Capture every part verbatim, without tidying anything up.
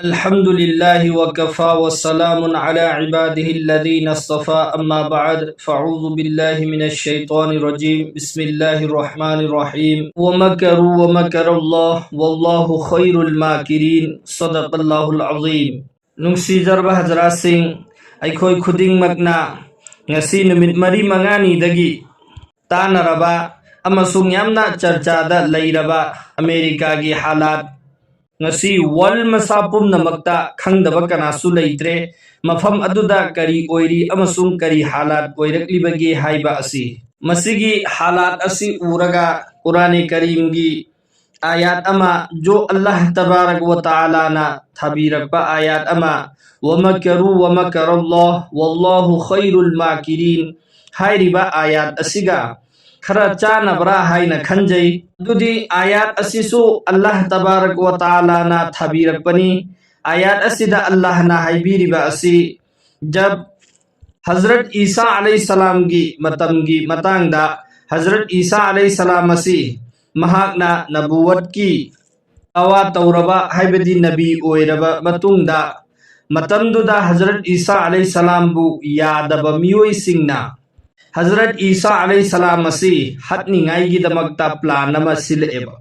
الحمد لله وكفى وسلام على عباده الذين اصطفى، أما بعد، فأعوذ بالله من الشيطان الرجيم. بسم الله الرحمن الرحيم. ومكروا ومكر الله والله خير الماكرين. صدق الله العظيم. ꯅꯨꯡꯁꯤꯖꯔꯕ ꯍꯖꯔꯥꯠꯁꯤꯡ, ꯑꯩꯈꯣꯏ ꯈꯨꯗꯤꯡꯃꯛꯅ ꯉꯁꯤ ꯅꯨꯃꯤꯠ ꯃꯔꯤ ꯃꯉꯥꯅꯤꯗꯒꯤ ꯇꯥꯟꯅꯔꯕ ꯑꯃꯁꯨꯡ ꯌꯥꯝꯅ ꯆꯔꯆꯥꯗ ꯂꯩꯔꯕ ꯑꯃꯦꯔꯤꯀꯥꯒꯤ ꯍꯥꯂꯥꯠ, ꯉꯁꯤ ꯋꯥꯔꯜ ꯃꯁꯥ ꯄꯨꯝꯅꯃꯛꯇ ꯈꯪꯗꯕ ꯀꯅꯥꯁꯨ ꯂꯩꯇ꯭ꯔꯦ, ꯃꯐꯝ ꯑꯗꯨꯗ ꯀꯔꯤ ꯑꯣꯏꯔꯤ ꯑꯃꯁꯨꯡ ꯀꯔꯤ ꯍꯥꯂꯥꯠ ꯑꯣꯏꯔꯛꯂꯤꯕꯒꯦ ꯍꯥꯏꯕ ꯑꯁꯤ꯫ ꯃꯁꯤꯒꯤ ꯍꯥꯂꯥꯠ ꯑꯁꯤ ꯎꯔꯒ ꯀꯨꯔꯥꯅꯦ ꯀꯔꯤꯝꯒꯤ ꯑꯥꯌꯥꯠ ꯑꯃ, ꯖꯣ ꯑꯜꯂꯥꯍ ꯇꯕꯥꯔꯛ ꯋ ꯇꯥꯂꯥꯅ ꯊꯥꯕꯤꯔꯛꯄ ꯑꯥꯌꯥꯠ ꯑꯃ, "ꯋꯃꯀꯔꯨ ꯋꯃꯀꯔ ꯑꯜꯂꯥꯍ ꯋꯜꯂꯥꯍꯨ ꯈꯩꯔꯨꯜ ꯃꯥꯀꯤꯔꯤꯟ" ꯍꯥꯏꯔꯤꯕ ꯑꯥꯌꯥꯠ ꯑꯁꯤꯒ ꯈꯔ ꯆꯥꯟꯅꯕ꯭ꯔꯥ ꯍꯥꯏꯅ ꯈꯟꯖꯩ꯫ ꯑꯗꯨꯗꯤ ꯑꯥꯌꯥꯠ ꯑꯁꯤꯁꯨ ꯑꯜꯂꯥꯍ ꯇꯕꯥꯔꯛ ꯋ ꯇꯥꯂꯥꯅ ꯊꯥꯕꯤꯔꯛꯄꯅꯤ꯫ ꯑꯥꯌꯥꯠ ꯑꯁꯤꯗ ꯑꯜꯂꯥꯍꯅ ꯍꯥꯏꯕꯤꯔꯤꯕ ꯑꯁꯤ, ꯖꯕ ꯍꯖꯔꯠ ꯏꯁꯥ ꯑꯂꯩꯍꯤꯁꯁꯂꯥꯝꯒꯤ ꯃꯇꯝꯒꯤ ꯃꯇꯥꯡꯗ, ꯍꯖꯔꯠ ꯏꯁꯥ ꯑꯂꯩꯍꯤꯁꯁꯂꯥꯝ ꯑꯁꯤ ꯃꯍꯥꯛꯅ ꯅꯕꯨꯋꯠꯀꯤ ꯗꯥꯋꯥ ꯇꯧꯔꯕ, ꯍꯥꯏꯕꯗꯤ ꯅꯕꯤ ꯑꯣꯏꯔꯕ ꯃꯇꯨꯡꯗ, ꯃꯇꯝꯗꯨꯗ ꯍꯖꯔꯠ ꯏꯁꯥ ꯑꯂꯩꯍꯤꯁꯁꯂꯥꯝꯕꯨ ꯌꯥꯗꯕ ꯃꯤꯑꯣꯏꯁꯤꯡꯅ ꯍꯖꯔꯠ ꯏꯁꯥ ꯑꯂꯩꯍꯤꯁꯁꯂꯥꯝ ꯑꯁꯤ ꯍꯥꯠꯅꯤꯡꯉꯥꯏꯒꯤꯗꯃꯛꯇ ꯄ꯭ꯂꯥꯟ ꯑꯃ ꯁꯤꯜꯂꯛꯑꯦꯕ꯫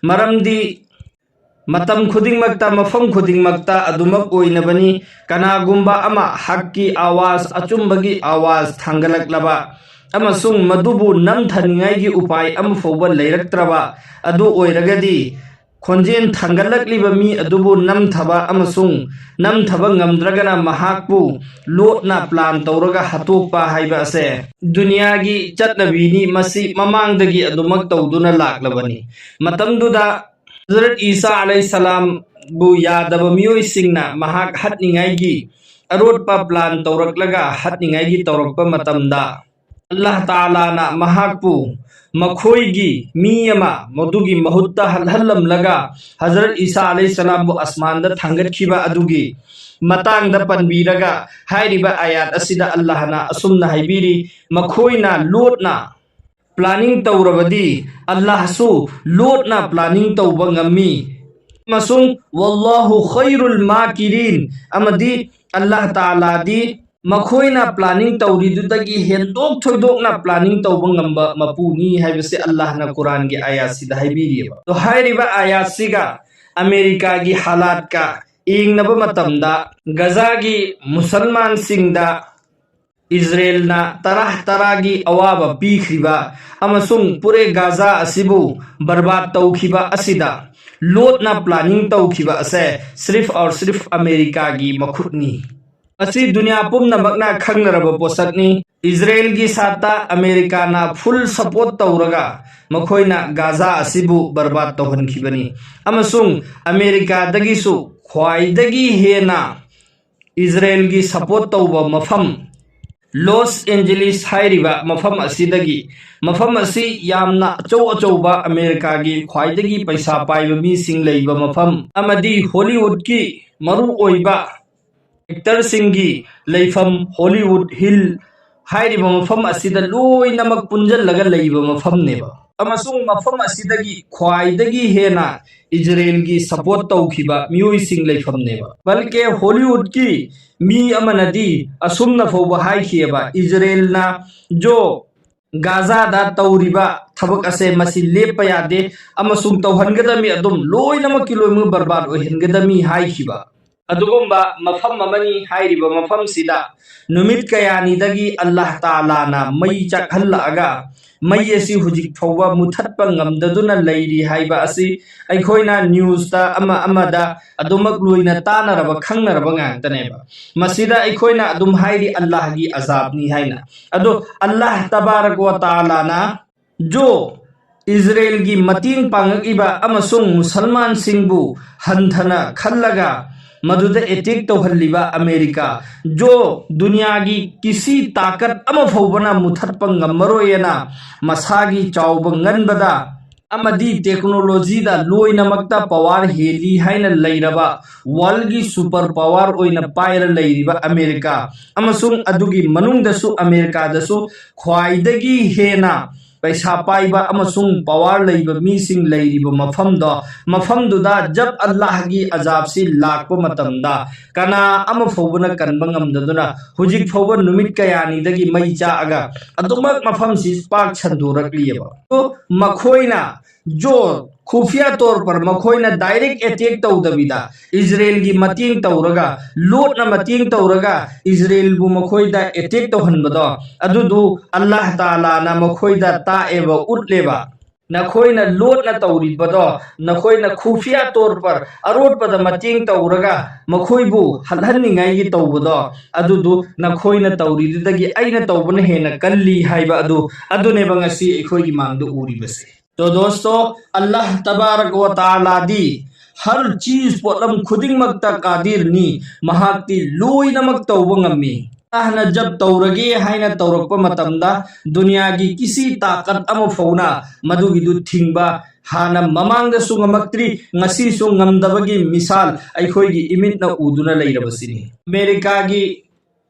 ꯃꯔꯝꯗꯤ ꯃꯇꯝ ꯈꯨꯗꯤꯡꯃꯛꯇ, ꯃꯐꯝ ꯈꯨꯗꯤꯡꯃꯛꯇ ꯑꯗꯨꯃꯛ ꯑꯣꯏꯅꯕꯅꯤ꯫ ꯀꯅꯥꯒꯨꯝꯕ ꯑꯃ ꯍꯛꯀꯤ ꯑꯋꯥꯖ, ꯑꯆꯨꯝꯕꯒꯤ ꯑꯋꯥꯖ ꯊꯥꯡꯒꯠꯂꯛꯂꯕ ꯑꯃꯁꯨꯡ ꯃꯗꯨꯕꯨ ꯅꯝꯊꯅꯤꯡꯉꯥꯏꯒꯤ ꯎꯄꯥꯏ ꯑꯃ ꯐꯥꯎꯕ ꯂꯩꯔꯛꯇ꯭ꯔꯕ ꯑꯗꯨ ꯑꯣꯏꯔꯒꯗꯤ, ꯈꯣꯟꯖꯦꯜ ꯊꯥꯡꯒꯠꯂꯛꯂꯤꯕ ꯃꯤ ꯑꯗꯨꯕꯨ ꯅꯝꯊꯕ ꯑꯃꯁꯨꯡ ꯅꯝꯊꯕ ꯉꯝꯗ꯭ꯔꯒꯅ ꯃꯍꯥꯛꯄꯨ ꯂꯣꯠꯅ ꯄ꯭ꯂꯥꯟ ꯇꯧꯔꯒ ꯍꯥꯠꯇꯣꯛꯄ ꯍꯥꯏꯕ ꯑꯁꯦ ꯗꯨꯅꯤꯌꯥꯒꯤ ꯆꯠꯅꯕꯤꯅꯤ꯫ ꯃꯁꯤ ꯃꯃꯥꯡꯗꯒꯤ ꯑꯗꯨꯃꯛ ꯇꯧꯗꯨꯅ ꯂꯥꯛꯂꯕꯅꯤ꯫ ꯃꯇꯝꯗꯨꯗ ꯍꯖꯔꯠ ꯏꯁꯥ ꯑꯂꯩꯍꯤꯁꯁꯂꯥꯝꯕꯨ ꯌꯥꯗꯕ ꯃꯤꯑꯣꯏꯁꯤꯡꯅ ꯃꯍꯥꯛ ꯍꯥꯠꯅꯤꯡꯉꯥꯏꯒꯤ ꯑꯔꯣꯠꯄ ꯄ꯭ꯂꯥꯟ ꯇꯧꯔꯛꯂꯒ ꯍꯥꯠꯅꯤꯡꯉꯥꯏꯒꯤ ꯇꯧꯔꯛꯄ ꯃꯇꯝꯗ, ꯑꯜꯂꯥꯍ ꯇꯥꯂꯥꯅ ꯃꯍꯥꯛꯄꯨ ꯃꯈꯣꯏꯒꯤ ꯃꯤ ꯑꯃ ꯃꯗꯨꯒꯤ ꯃꯍꯨꯠꯇ ꯍꯜꯍꯜꯂꯝꯂꯒ ꯍꯖꯔꯠ ꯏꯁꯥ ꯑꯂꯩꯍꯤꯁꯁꯂꯥꯝꯕꯨ ꯑꯁꯃꯥꯟꯗ ꯊꯥꯡꯒꯠꯈꯤꯕ ꯑꯗꯨꯒꯤ ꯃꯇꯥꯡꯗ ꯄꯟꯕꯤꯔꯒ, ꯍꯥꯏꯔꯤꯕ ꯑꯥꯌꯥꯠ ꯑꯁꯤꯗ ꯑꯜꯂꯥꯍꯅ ꯑꯁꯨꯝꯅ ꯍꯥꯏꯕꯤꯔꯤ, ꯃꯈꯣꯏꯅ ꯂꯣꯠꯅ ꯄ꯭ꯂꯥꯅꯤꯡ ꯇꯧꯔꯕꯗꯤ ꯑꯜꯂꯥꯍꯁꯨ ꯂꯣꯠꯅ ꯄ꯭ꯂꯥꯅꯤꯡ ꯇꯧꯕ ꯉꯝꯃꯤ꯫ ꯑꯃꯁꯨꯡ "ꯋꯥꯜꯂꯥꯍꯨ ꯈꯩꯔꯨꯜ ꯃꯥꯀꯤꯔꯤꯟ", ꯑꯃꯗꯤ ꯑꯜꯂꯥꯍ ꯇꯥꯂꯥꯗꯤ ꯃꯈꯣꯏꯅ planning ꯇꯧꯔꯤꯗꯨꯗꯒꯤ ꯍꯦꯟꯗꯣꯛ ꯊꯣꯏꯗꯣꯛꯅ planning ꯇꯧꯕ ꯉꯝꯕ ꯃꯄꯨꯅꯤ ꯍꯥꯏꯕꯁꯤ ꯑꯜꯂꯥꯍꯅ ꯀꯨꯔꯥꯟꯒꯤ ꯑꯥꯌꯥꯠꯁꯤꯗ ꯍꯥꯏꯕꯤꯔꯤꯑꯕ꯫ ꯑꯗꯣ ꯍꯥꯏꯔꯤꯕ ꯑꯥꯌꯥꯠꯁꯤꯒ ꯑꯃꯦꯔꯤꯀꯥꯒꯤ ꯍꯥꯂꯥꯠꯀ ꯌꯦꯡꯅꯕ ꯃꯇꯝꯗ, ꯒꯖꯥꯒꯤ ꯃꯨꯁꯜꯃꯥꯟꯁꯤꯡꯗ ꯏꯖꯔꯦꯜꯅ ꯇꯔꯥ ꯇꯔꯥꯒꯤ ꯑꯋꯥꯕ ꯄꯤꯈ꯭ꯔꯤꯕ ꯑꯃꯁꯨꯡ ꯄꯨꯔꯦ ꯒꯥꯖꯥ ꯑꯁꯤꯕꯨ ꯕꯔꯕꯥꯗ ꯇꯧꯈꯤꯕ ꯑꯁꯤꯗ ꯂꯣꯠꯅ planning ꯇꯧꯈꯤꯕ ꯑꯁꯦ ꯁ꯭ꯔꯤꯐ ꯑꯣꯔ ꯁ꯭ꯔꯤꯐ ꯑꯃꯦꯔꯤꯀꯥꯒꯤ ꯃꯈꯨꯠꯅꯤ꯫ ꯃꯁꯤ ꯗꯨꯅꯤꯌꯥ ꯄꯨꯝꯅꯃꯛꯅ ꯈꯪꯅꯔꯕ ꯄꯣꯠꯁꯛꯅꯤ꯫ ꯏꯖꯔꯦꯜꯒꯤ ꯁꯥꯠꯇ ꯑꯃꯦꯔꯤꯀꯥꯅ full support ꯇꯧꯔꯒ ꯃꯈꯣꯏꯅ ꯒꯥꯖꯥ ꯑꯁꯤꯕꯨ ꯕꯔꯕꯥꯗ ꯇꯧꯍꯟꯈꯤꯕꯅꯤ꯫ ꯑꯃꯁꯨꯡ ꯑꯃꯦꯔꯤꯀꯥꯗꯒꯤꯁꯨ ꯈ꯭ꯋꯥꯏꯗꯒꯤ ꯍꯦꯟꯅ ꯏꯖꯔꯦꯜꯒꯤ support ꯇꯧꯕ ꯃꯐꯝ ꯂꯣꯁ ꯑꯦꯟꯖꯦꯂꯤꯁ ꯍꯥꯏꯔꯤꯕ ꯃꯐꯝ ꯑꯁꯤꯗꯒꯤ, ꯃꯐꯝ ꯑꯁꯤ ꯌꯥꯝꯅ ꯑꯆꯧ ꯑꯆꯧꯕ ꯑꯃꯦꯔꯤꯀꯥꯒꯤ ꯈ꯭ꯋꯥꯏꯗꯒꯤ ꯄꯩꯁꯥ ꯄꯥꯏꯕ ꯃꯤꯁꯤꯡ ꯂꯩꯕ ꯃꯐꯝ ꯑꯃꯗꯤ ꯍꯣꯂꯤꯋꯨꯗꯀꯤ ꯃꯔꯨ ꯑꯣꯏꯕ ꯑꯦꯛꯇꯔꯁꯤꯡꯒꯤ ꯂꯩꯐꯝ ꯍꯣꯂꯤꯋꯨꯗ ꯍꯤꯜ ꯍꯥꯏꯔꯤꯕ ꯃꯐꯝ ꯑꯁꯤꯗ ꯂꯣꯏꯅꯃꯛ ꯄꯨꯟꯁꯤꯜꯂꯒ ꯂꯩꯕ ꯃꯐꯝꯅꯦꯕ꯫ ꯑꯃꯁꯨꯡ ꯃꯐꯝ ꯑꯁꯤꯗꯒꯤ ꯈ꯭ꯋꯥꯏꯗꯒꯤ ꯍꯦꯟꯅ ꯏꯖꯔꯦꯜꯒꯤ support ꯇꯧꯈꯤꯕ ꯃꯤꯑꯣꯏꯁꯤꯡ ꯂꯩꯐꯝꯅꯦꯕ꯫ ꯕꯜꯀꯦ ꯍꯣꯂꯤꯋꯨꯗꯀꯤ ꯃꯤ ꯑꯃꯅꯗꯤ ꯑꯁꯨꯝꯅ ꯐꯥꯎꯕ ꯍꯥꯏꯈꯤꯑꯕ, ꯏꯖꯔꯦꯜꯅ ꯖꯣ ꯒꯥꯖꯥꯗ ꯇꯧꯔꯤꯕ ꯊꯕꯛ ꯑꯁꯦ ꯃꯁꯤ ꯂꯦꯞꯄ ꯌꯥꯗꯦ ꯑꯃꯁꯨꯡ ꯇꯧꯍꯟꯒꯗꯕꯅꯤ, ꯑꯗꯨꯝ ꯂꯣꯏꯅꯃꯛꯀꯤ ꯂꯣꯏꯅꯃꯛ ꯕꯔꯕꯥꯗ ꯑꯣꯏꯍꯟꯒꯗꯕꯅꯤ ꯍꯥꯏꯈꯤꯕ ꯑꯗꯨꯒꯨꯝꯕ ꯃꯐꯝ ꯑꯃꯅꯤ꯫ ꯍꯥꯏꯔꯤꯕ ꯃꯐꯝꯁꯤꯗ ꯅꯨꯃꯤꯠ ꯀꯌꯥꯅꯤꯗꯒꯤ ꯑꯜꯂꯥꯍ ꯇꯥꯂꯥꯅ ꯃꯩ ꯆꯥꯛꯍꯜꯂꯛꯑꯒ ꯃꯩ ꯑꯁꯤ ꯍꯧꯖꯤꯛ ꯐꯥꯎꯕ ꯃꯨꯊꯠꯄ ꯉꯝꯗꯗꯨꯅ ꯂꯩꯔꯤ ꯍꯥꯏꯕ ꯑꯁꯤ ꯑꯩꯈꯣꯏꯅ ꯅ꯭ꯌꯨꯁꯇ ꯑꯃ ꯑꯃꯗ ꯑꯗꯨꯃꯛ ꯂꯣꯏꯅ ꯇꯥꯅꯔꯕ, ꯈꯪꯅꯔꯕ ꯉꯥꯛꯇꯅꯦꯕ꯫ ꯃꯁꯤꯗ ꯑꯩꯈꯣꯏꯅ ꯑꯗꯨꯝ ꯍꯥꯏꯔꯤ ꯑꯜꯂꯥꯍꯒꯤ ꯑꯖꯥꯕꯅꯤ ꯍꯥꯏꯅ꯫ ꯑꯗꯣ ꯑꯜꯂꯥꯍ ꯇꯕꯥꯔꯛ ꯋꯥ ꯇꯥꯂꯥꯅ ꯖꯣ ꯏꯖꯔꯦꯜꯒꯤ ꯃꯇꯦꯡ ꯄꯥꯡꯉꯛꯏꯕ ꯑꯃꯁꯨꯡ ꯃꯨꯁꯜꯃꯥꯟꯁꯤꯡꯕꯨ ꯍꯟꯊꯅ ꯈꯜꯂꯒ ꯃꯗꯨꯗ ꯑꯦꯇꯦꯛ ꯇꯧꯍꯜꯂꯤꯕ ꯑꯃꯦꯔꯤꯀꯥ, ꯖꯣ ꯗꯨꯅꯤꯌꯥꯒꯤ ꯀꯤꯁꯤ ꯇꯥꯀꯠ ꯑꯃ ꯐꯥꯎꯕꯅ ꯃꯨꯊꯠꯄ ꯉꯝꯃꯔꯣꯏꯑꯅ ꯃꯁꯥꯒꯤ ꯆꯥꯎꯕ ꯉꯟꯕꯗ ꯑꯃꯗꯤ ꯇꯦꯛꯅꯣꯂꯣꯖꯤꯗ ꯂꯣꯏꯅꯃꯛꯇ ꯄꯋꯥꯔ ꯍꯦꯜꯂꯤ ꯍꯥꯏꯅ ꯂꯩꯔꯕ ꯋꯥꯔꯜꯒꯤ ꯁꯨꯄꯔ ꯄꯋꯥꯔ ꯑꯣꯏꯅ ꯄꯥꯏꯔ ꯂꯩꯔꯤꯕ ꯑꯃꯦꯔꯤꯀꯥ, ꯑꯃꯁꯨꯡ ꯑꯗꯨꯒꯤ ꯃꯅꯨꯡꯗꯁꯨ ꯑꯃꯦꯔꯤꯀꯥꯗꯁꯨ ꯈ꯭ꯋꯥꯏꯗꯒꯤ ꯍꯦꯟꯅ ꯄꯩꯁꯥ ꯄꯥꯏꯕ ꯑꯃꯁꯨꯡ ꯄꯋꯥꯔ ꯂꯩꯕ ꯃꯤꯁꯤꯡ ꯂꯩꯔꯤꯕ ꯃꯐꯝꯗꯣ, ꯃꯐꯝꯗꯨꯗ ꯖꯕ ꯑꯜꯂꯥꯍꯒꯤ ꯑꯖꯥꯕꯁꯤ ꯂꯥꯛꯄ ꯃꯇꯝꯗ ꯀꯅꯥ ꯑꯃ ꯐꯥꯎꯕꯅ ꯀꯟꯕ ꯉꯝꯗꯗꯨꯅ ꯍꯧꯖꯤꯛ ꯐꯥꯎꯕ ꯅꯨꯃꯤꯠ ꯀꯌꯥꯅꯤꯗꯒꯤ ꯃꯩ ꯆꯥꯛꯑꯒ ꯑꯗꯨꯃꯛ ꯃꯐꯝꯁꯤ ꯄꯥꯛ ꯁꯟꯗꯣꯔꯛꯂꯤꯑꯕ꯫ ꯑꯗꯣ ꯃꯈꯣꯏꯅ ꯖꯣ ꯈꯨꯐꯤꯌꯥ ꯇꯣꯔ ꯄꯔ ꯃꯈꯣꯏꯅ ꯗꯥꯏꯔꯦꯛ ꯑꯦꯇꯦꯛ ꯇꯧꯗꯕꯤꯗ ꯏꯖꯔꯦꯜꯒꯤ ꯃꯇꯦꯡ ꯇꯧꯔꯒ, ꯂꯣꯠꯅ ꯃꯇꯦꯡ ꯇꯧꯔꯒ ꯏꯖꯔꯦꯜꯕꯨ ꯃꯈꯣꯏꯗ ꯑꯦꯇꯦꯛ ꯇꯧꯍꯟꯕꯗꯣ, ꯑꯗꯨꯗꯨ ꯑꯜꯂꯥꯍ ꯇꯥꯂꯥꯅ ꯃꯈꯣꯏꯗ ꯇꯥꯛꯑꯦꯕ, ꯎꯠꯂꯦꯕ꯫ ꯅꯈꯣꯏꯅ ꯂꯣꯠꯅ ꯇꯧꯔꯤꯕꯗꯣ, ꯅꯈꯣꯏꯅ ꯈꯨꯐꯤꯌꯥ ꯇꯣꯔ ꯄꯔ ꯑꯔꯣꯠꯄꯗ ꯃꯇꯦꯡ ꯇꯧꯔꯒ ꯃꯈꯣꯏꯕꯨ ꯍꯜꯍꯟꯅꯤꯡꯉꯥꯏꯒꯤ ꯇꯧꯕꯗꯣ, ꯑꯗꯨꯗꯨ ꯅꯈꯣꯏꯅ ꯇꯧꯔꯤꯗꯨꯗꯒꯤ ꯑꯩꯅ ꯇꯧꯕꯅ ꯍꯦꯟꯅ ꯀꯜꯂꯤ ꯍꯥꯏꯕ ꯑꯗꯨ, ꯑꯗꯨꯅꯦꯕ ꯉꯁꯤ ꯑꯩꯈꯣꯏꯒꯤ ꯃꯥꯡꯗ ꯎꯔꯤꯕꯁꯦ꯫ ꯇꯣ ꯗꯣꯁꯇꯣ, ꯑꯜꯂꯥꯍ ꯇꯕꯥꯔꯛ ꯋ ꯇꯥꯂꯥꯗꯤ ꯍꯔ ꯆꯤꯖ, ꯄꯣꯠꯂꯝ ꯈꯨꯗꯤꯡꯃꯛꯇ ꯀꯥꯗꯤꯔꯅꯤ, ꯃꯍꯥꯛꯇꯤ ꯂꯣꯏꯅꯃꯛ ꯇꯧꯕ ꯉꯝꯃꯤ꯫ ꯑꯜꯂꯥꯍꯅ ꯖꯕ ꯇꯧꯔꯒꯦ ꯍꯥꯏꯅ ꯇꯧꯔꯛꯄ ꯃꯇꯝꯗ ꯗꯨꯅꯤꯌꯥꯒꯤ ꯀꯤꯁꯤ ꯇꯥꯀꯠ ꯑꯃ ꯐꯥꯎꯅ ꯃꯗꯨꯒꯤꯗꯨ ꯊꯤꯡꯕ ꯍꯥꯟꯅ ꯃꯃꯥꯡꯗꯁꯨ ꯉꯝꯃꯛꯇ꯭ꯔꯤ, ꯉꯁꯤꯁꯨ ꯉꯝꯗꯕꯒꯤ ꯃꯤꯁꯥꯜ ꯑꯩꯈꯣꯏꯒꯤ ꯏꯃꯤꯠꯅ ꯎꯗꯨꯅ ꯂꯩꯔꯕꯁꯤꯅꯤ꯫ ꯑꯃꯦꯔꯤꯀꯥꯒꯤ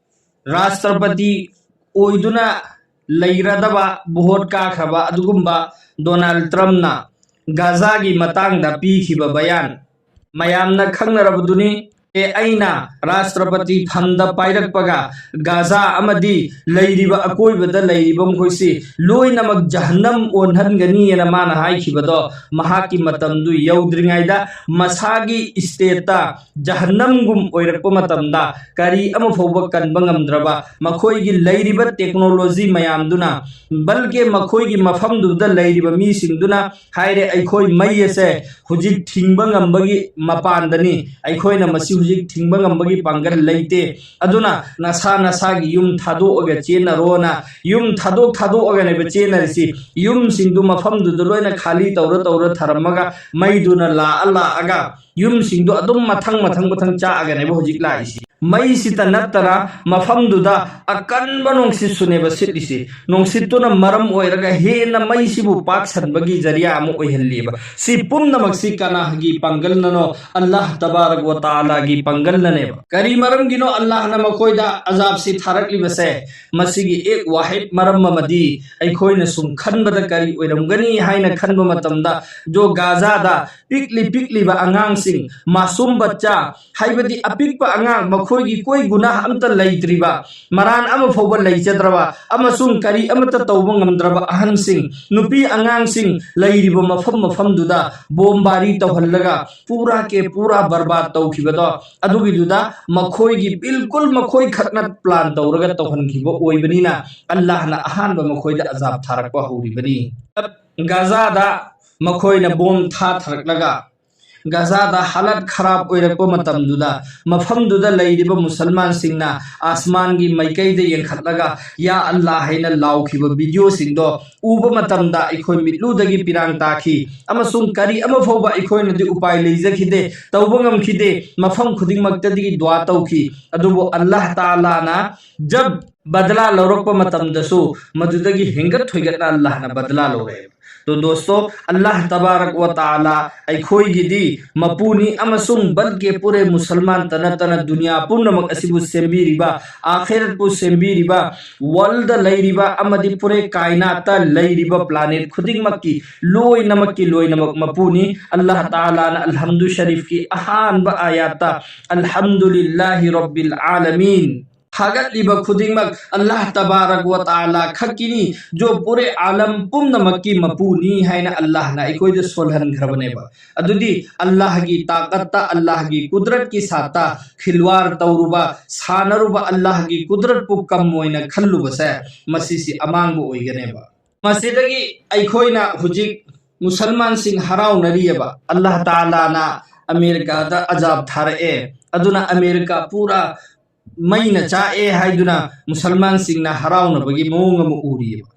ꯔꯥꯁꯇ꯭ꯔꯄꯇꯤ ꯑꯣꯏꯗꯨꯅ ꯂꯩꯔꯗꯕ, ꯚꯣꯠ ꯀꯥꯈ꯭ꯔꯕ ꯑꯗꯨꯒꯨꯝꯕ ꯗꯣꯅꯥꯜꯗ ꯇ꯭ꯔꯝꯞꯅ ꯒꯥꯖꯥꯒꯤ ꯃꯇꯥꯡꯗ ꯄꯤꯈꯤꯕ ꯕꯌꯥꯟ ꯃꯌꯥꯝꯅ ꯈꯪꯅꯔꯕꯗꯨꯅꯤ꯫ ꯑꯦ, ꯑꯩꯅ ꯔꯥꯁꯇ꯭ꯔꯄꯇꯤ ꯐꯝꯗ ꯄꯥꯏꯔꯛꯄꯒ ꯒꯥꯖꯥ ꯑꯃꯗꯤ ꯂꯩꯔꯤꯕ ꯑꯀꯣꯏꯕꯗ ꯂꯩꯔꯤꯕ ꯃꯈꯣꯏꯁꯤ ꯂꯣꯏꯅꯃꯛ ꯖꯍꯟꯅꯝ ꯑꯣꯟꯍꯟꯒꯅꯤꯅ ꯃꯥꯅ ꯍꯥꯏꯈꯤꯕꯗꯣ, ꯃꯍꯥꯛꯀꯤ ꯃꯇꯝꯗꯨ ꯌꯧꯗ꯭ꯔꯤꯉꯩꯗ ꯃꯁꯥꯒꯤ ꯏꯁꯇꯦꯠꯇ ꯖꯍꯟꯅꯝꯒꯨꯝ ꯑꯣꯏꯔꯛꯄ ꯃꯇꯝꯗ ꯀꯔꯤ ꯑꯃ ꯐꯥꯎꯕ ꯀꯟꯕ ꯉꯝꯗ꯭ꯔꯕ ꯃꯈꯣꯏꯒꯤ ꯂꯩꯔꯤꯕ ꯇꯦꯛꯅꯣꯂꯣꯖꯤ ꯃꯌꯥꯝꯗꯨꯅ, ꯕꯜꯀꯦ ꯃꯈꯣꯏꯒꯤ ꯃꯐꯝꯗꯨꯗ ꯂꯩꯔꯤꯕ ꯃꯤꯁꯤꯡꯗꯨꯅ ꯍꯥꯏꯔꯦ, "ꯑꯩꯈꯣꯏ ꯃꯩ ꯑꯁꯦ ꯍꯧꯖꯤꯛ ꯊꯤꯡꯕ ꯉꯝꯕꯒꯤ ꯃꯄꯥꯟꯗꯅꯤ, ꯑꯩꯈꯣꯏꯅ ꯃꯁꯤ ꯍꯧꯖꯤꯛ ꯊꯤꯡꯕ ꯉꯝꯕꯒꯤ ꯄꯥꯡꯒꯜ ꯂꯩꯇꯦ, ꯑꯗꯨꯅ ꯅꯁꯥ ꯅꯁꯥꯒꯤ ꯌꯨꯝ ꯊꯥꯗꯣꯛꯑꯒ ꯆꯦꯟꯅꯔꯣꯅ", ꯌꯨꯝ ꯊꯥꯗꯣꯛ ꯊꯥꯗꯣꯛꯑꯒꯅꯦꯕ ꯆꯦꯟꯅꯔꯤꯁꯤ꯫ ꯌꯨꯝꯁꯤꯡꯗꯨ ꯃꯐꯝꯗꯨꯗ ꯂꯣꯏꯅ ꯈꯥꯂꯤ ꯇꯧꯔ ꯇꯧꯔ ꯊꯔꯝꯃꯒ ꯃꯩꯗꯨꯅ ꯂꯥꯛꯑ ꯂꯥꯛꯑꯒ ꯌꯨꯝꯁꯤꯡꯗꯣ ꯑꯗꯨꯝ ꯃꯊꯪ ꯃꯊꯪ ꯃꯊꯪ ꯆꯥꯛꯑꯒꯅꯦꯕ ꯍꯧꯖꯤꯛ ꯂꯥꯛꯏꯁꯤ꯫ ꯃꯩꯁꯤꯇ ꯅꯠꯇꯅ ꯃꯐꯝꯗꯨꯗ ꯑꯀꯟꯕ ꯅꯨꯡꯁꯤꯠꯁꯨꯅꯦꯕ ꯁꯤꯠꯂꯤꯁꯤ꯫ ꯅꯨꯡꯁꯤꯠꯇꯨꯅ ꯃꯔꯝ ꯑꯣꯏꯔꯒ ꯍꯦꯟꯅ ꯃꯩꯁꯤꯕꯨ ꯄꯥꯛꯁꯟꯕꯒꯤ ꯖꯔꯤꯌꯥ ꯑꯃ ꯑꯣꯏꯍꯜꯂꯤꯕ꯫ ꯁꯤ ꯄꯨꯝꯅꯃꯛꯁꯤ ꯀꯅꯥꯒꯤ ꯄꯥꯡꯒꯜꯅꯅꯣ? ꯑꯜꯂꯥꯍ ꯇꯕꯥꯔꯛ ꯋ ꯇꯥꯂꯥꯒꯤ ꯄꯥꯡꯒꯜꯅꯅꯦꯕ꯫ ꯀꯔꯤ ꯃꯔꯝꯒꯤꯅꯣ ꯑꯜꯂꯥꯍꯅ ꯃꯈꯣꯏꯗ ꯑꯖꯥꯕꯁꯤ ꯊꯥꯔꯛꯂꯤꯕꯁꯦ? ꯃꯁꯤꯒꯤ ꯑꯦꯛ ꯋꯥꯍꯤꯗ ꯃꯔꯝ ꯑꯃꯗꯤ ꯑꯩꯈꯣꯏꯅ ꯁꯨꯝ ꯈꯟꯕꯗ ꯀꯔꯤ ꯑꯣꯏꯔꯝꯒꯅꯤ ꯍꯥꯏꯅ ꯈꯟꯕ ꯃꯇꯝꯗ, ꯖꯣ ꯒꯥꯖꯥꯗ ꯄꯤꯛꯂꯤ ꯄꯤꯛꯂꯤꯕ ꯑꯉꯥꯡꯁꯤꯡ, ꯃꯥꯁꯨꯝ ꯕꯠꯆꯥ, ꯍꯥꯏꯕꯗꯤ ꯑꯄꯤꯛꯄ ꯑꯉꯥꯡ, ꯃꯈꯣꯏꯒꯤ ꯀꯣꯏ ꯒꯨꯅꯥꯍ ꯑꯝꯇ ꯂꯩꯇ꯭ꯔꯤꯕ, ꯃꯔꯥꯟ ꯑꯃ ꯐꯥꯎꯕ ꯂꯩꯖꯗ꯭ꯔꯕ ꯑꯃꯁꯨꯡ ꯀꯔꯤ ꯑꯃꯠꯇ ꯇꯧꯕ ꯉꯝꯗ꯭ꯔꯕ ꯑꯍꯟꯁꯤꯡ, ꯅꯨꯄꯤ ꯑꯉꯥꯡꯁꯤꯡ ꯂꯩꯔꯤꯕ ꯃꯐꯝ ꯃꯐꯝꯗꯨꯗ ꯕꯣꯝꯕꯥꯔꯤ ꯇꯧꯍꯜꯂꯒ ꯄꯨꯔꯥ ꯀꯦ ꯄꯨꯔꯥ ꯕꯔꯕꯥꯗ ꯇꯧꯈꯤꯕꯗꯣ, ꯑꯗꯨꯒꯤꯗꯨꯗ ꯃꯈꯣꯏꯒꯤ ꯕꯤꯜꯀꯨꯜ ꯃꯈꯣꯏ ꯈꯛꯅ ꯄ꯭ꯂꯥꯟ ꯇꯧꯔꯒ ꯇꯧꯍꯟꯈꯤꯕ ꯑꯣꯏꯕꯅꯤꯅ, ꯑꯜꯂꯥꯍꯅ ꯑꯍꯥꯟꯕ ꯃꯈꯣꯏꯗ ꯑꯖꯥꯕ ꯊꯥꯔꯛꯄ ꯍꯧꯔꯤꯕꯅꯤ꯫ ꯒꯥꯖꯥꯗ ꯃꯈꯣꯏꯅ ꯕꯣꯝ ꯊꯥꯊꯔꯛꯂꯒ ꯒꯥꯖꯥꯗ ꯍꯥꯂꯠ ꯈꯔꯥꯕ ꯑꯣꯏꯔꯛꯄ ꯃꯇꯝꯗꯨꯗ, ꯃꯐꯝꯗꯨꯗ ꯂꯩꯔꯤꯕ ꯃꯨꯁꯜꯃꯥꯟꯁꯤꯡꯅ ꯑꯥꯁꯃꯥꯟꯒꯤ ꯃꯥꯏꯀꯩꯗ ꯌꯦꯡꯈꯠꯂꯒ "ꯌꯥ ꯑꯜꯂꯥ" ꯍꯥꯏꯅ ꯂꯥꯎꯈꯤꯕ ꯚꯤꯗꯤꯑꯣꯁꯤꯡꯗꯣ ꯎꯕ ꯃꯇꯝꯗ ꯑꯩꯈꯣꯏ ꯃꯤꯠꯂꯨꯗꯒꯤ ꯄꯤꯔꯥꯡ ꯇꯥꯈꯤ, ꯑꯃꯁꯨꯡ ꯀꯔꯤ ꯑꯃ ꯐꯥꯎꯕ ꯑꯩꯈꯣꯏꯅꯗꯤ ꯎꯄꯥꯏ ꯂꯩꯖꯈꯤꯗꯦ, ꯇꯧꯕ ꯉꯝꯈꯤꯗꯦ꯫ ꯃꯐꯝ ꯈꯨꯗꯤꯡꯃꯛꯇꯗꯒꯤ ꯗꯨꯋꯥ ꯇꯧꯈꯤ, ꯑꯗꯨꯕꯨ ꯑꯜꯂꯥꯍ ꯇꯥꯂꯥꯅ ꯖꯕ ꯕꯗꯂꯥ ꯂꯧꯔꯛꯄ ꯃꯇꯝꯗꯁꯨ ꯃꯗꯨꯗꯒꯤ ꯍꯦꯟꯒꯠ ꯊꯣꯏꯒꯠꯅ ꯑꯜꯂꯥꯍꯅ ꯕꯗꯂꯥ ꯂꯧꯔꯛꯑꯦꯕ꯫ ꯇꯣ ꯗꯣꯁꯇꯣ, ꯑꯜꯂꯥꯍ ꯇꯕꯥꯔꯛ ꯋ ꯇꯥꯂꯥ ꯑꯩꯈꯣꯏꯒꯤꯗꯤ ꯃꯄꯨꯅꯤ, ꯑꯃꯁꯨꯡ ꯕꯜꯀꯦ ꯄꯨꯔꯦ ꯃꯨꯁꯜꯃꯥꯟꯇ ꯅꯠꯇꯅ ꯗꯨꯅꯤꯌꯥ ꯄꯨꯝꯅꯃꯛ ꯑꯁꯤꯕꯨ ꯁꯦꯝꯕꯤꯔꯤꯕ, ꯑꯥꯈꯤꯔꯠꯄꯨ ꯁꯦꯝꯕꯤꯔꯤꯕ, ꯋꯥꯔꯜꯗ ꯂꯩꯔꯤꯕ ꯑꯃꯗꯤ ꯄꯨꯔꯦ ꯀꯥꯏꯅꯥꯠꯇ ꯂꯩꯔꯤꯕ ꯄ꯭ꯂꯥꯅꯦꯠ ꯈꯨꯗꯤꯡꯃꯛꯀꯤ ꯂꯣꯏꯅꯃꯛꯀꯤ ꯂꯣꯏꯅꯃꯛ ꯃꯄꯨꯅꯤ꯫ ꯑꯜꯂꯥꯍ ꯇꯥꯂꯥꯅ ꯑꯜꯍꯝꯗꯨ ꯁꯔꯤꯐꯀꯤ ꯑꯍꯥꯟꯕ ꯑꯥꯌꯥꯠꯇ "ꯑꯜꯍꯝꯗꯨꯂꯤꯜꯂꯥꯍꯤ ꯔꯕꯤꯜ ꯑꯥꯂꯃꯤꯟ", ꯊꯥꯒꯠꯂꯤꯕ ꯈꯨꯗꯤꯡꯃꯛ ꯑꯜꯂꯥꯍ ꯇꯕꯥꯔꯛ ꯋ ꯇꯥꯂꯥ ꯈꯛꯀꯤꯅꯤ, ꯖꯣ ꯄꯨꯔꯦ ꯑꯥꯂꯝ ꯄꯨꯝꯅꯃꯛꯀꯤ ꯃꯄꯨꯅꯤ ꯍꯥꯏꯅ ꯑꯜꯂꯥꯍꯅ ꯑꯩꯈꯣꯏꯗ ꯁꯣꯜꯍꯟꯈ꯭ꯔꯕꯅꯦꯕ꯫ ꯑꯗꯨꯗꯤ ꯑꯜꯂꯥꯍꯒꯤ ꯇꯥꯀꯠꯇ, ꯑꯜꯂꯥꯍꯒꯤ ꯀꯨꯗꯔꯠꯀꯤ ꯁꯥꯠꯇ ꯈꯤꯜꯋꯥꯔ ꯇꯧꯔꯨꯕ, ꯁꯥꯟꯅꯔꯨꯕ, ꯑꯜꯂꯥꯍꯒꯤ ꯀꯨꯗꯔꯠꯄꯨ ꯀꯝ ꯑꯣꯏꯅ ꯈꯜꯂꯨꯕꯁꯦ, ꯃꯁꯤꯁꯤ ꯑꯃꯥꯡꯕ ꯑꯣꯏꯒꯅꯦꯕ꯫ ꯃꯁꯤꯗꯒꯤ ꯑꯩꯈꯣꯏꯅ ꯍꯧꯖꯤꯛ ꯃꯨꯁꯜꯃꯥꯟꯁꯤꯡ ꯍꯔꯥꯎꯅꯔꯤꯑꯕ꯫ ꯑꯜꯂꯥꯍ ꯇꯥꯂꯥꯅ ꯑꯃꯦꯔꯤꯀꯥꯗ ꯑꯖꯥꯕ ꯊꯥꯔꯛꯑꯦ, ꯑꯗꯨꯅ ꯑꯃꯦꯔꯤꯀꯥ ꯄꯨꯔꯥ ꯃꯩꯅ ꯆꯥꯛꯑꯦ ꯍꯥꯏꯗꯨꯅ ꯃꯨꯁꯜꯃꯥꯟꯁꯤꯡꯅ ꯍꯔꯥꯎꯅꯕꯒꯤ ꯃꯑꯣꯡ ꯑꯃ ꯎꯔꯤꯑꯕ꯫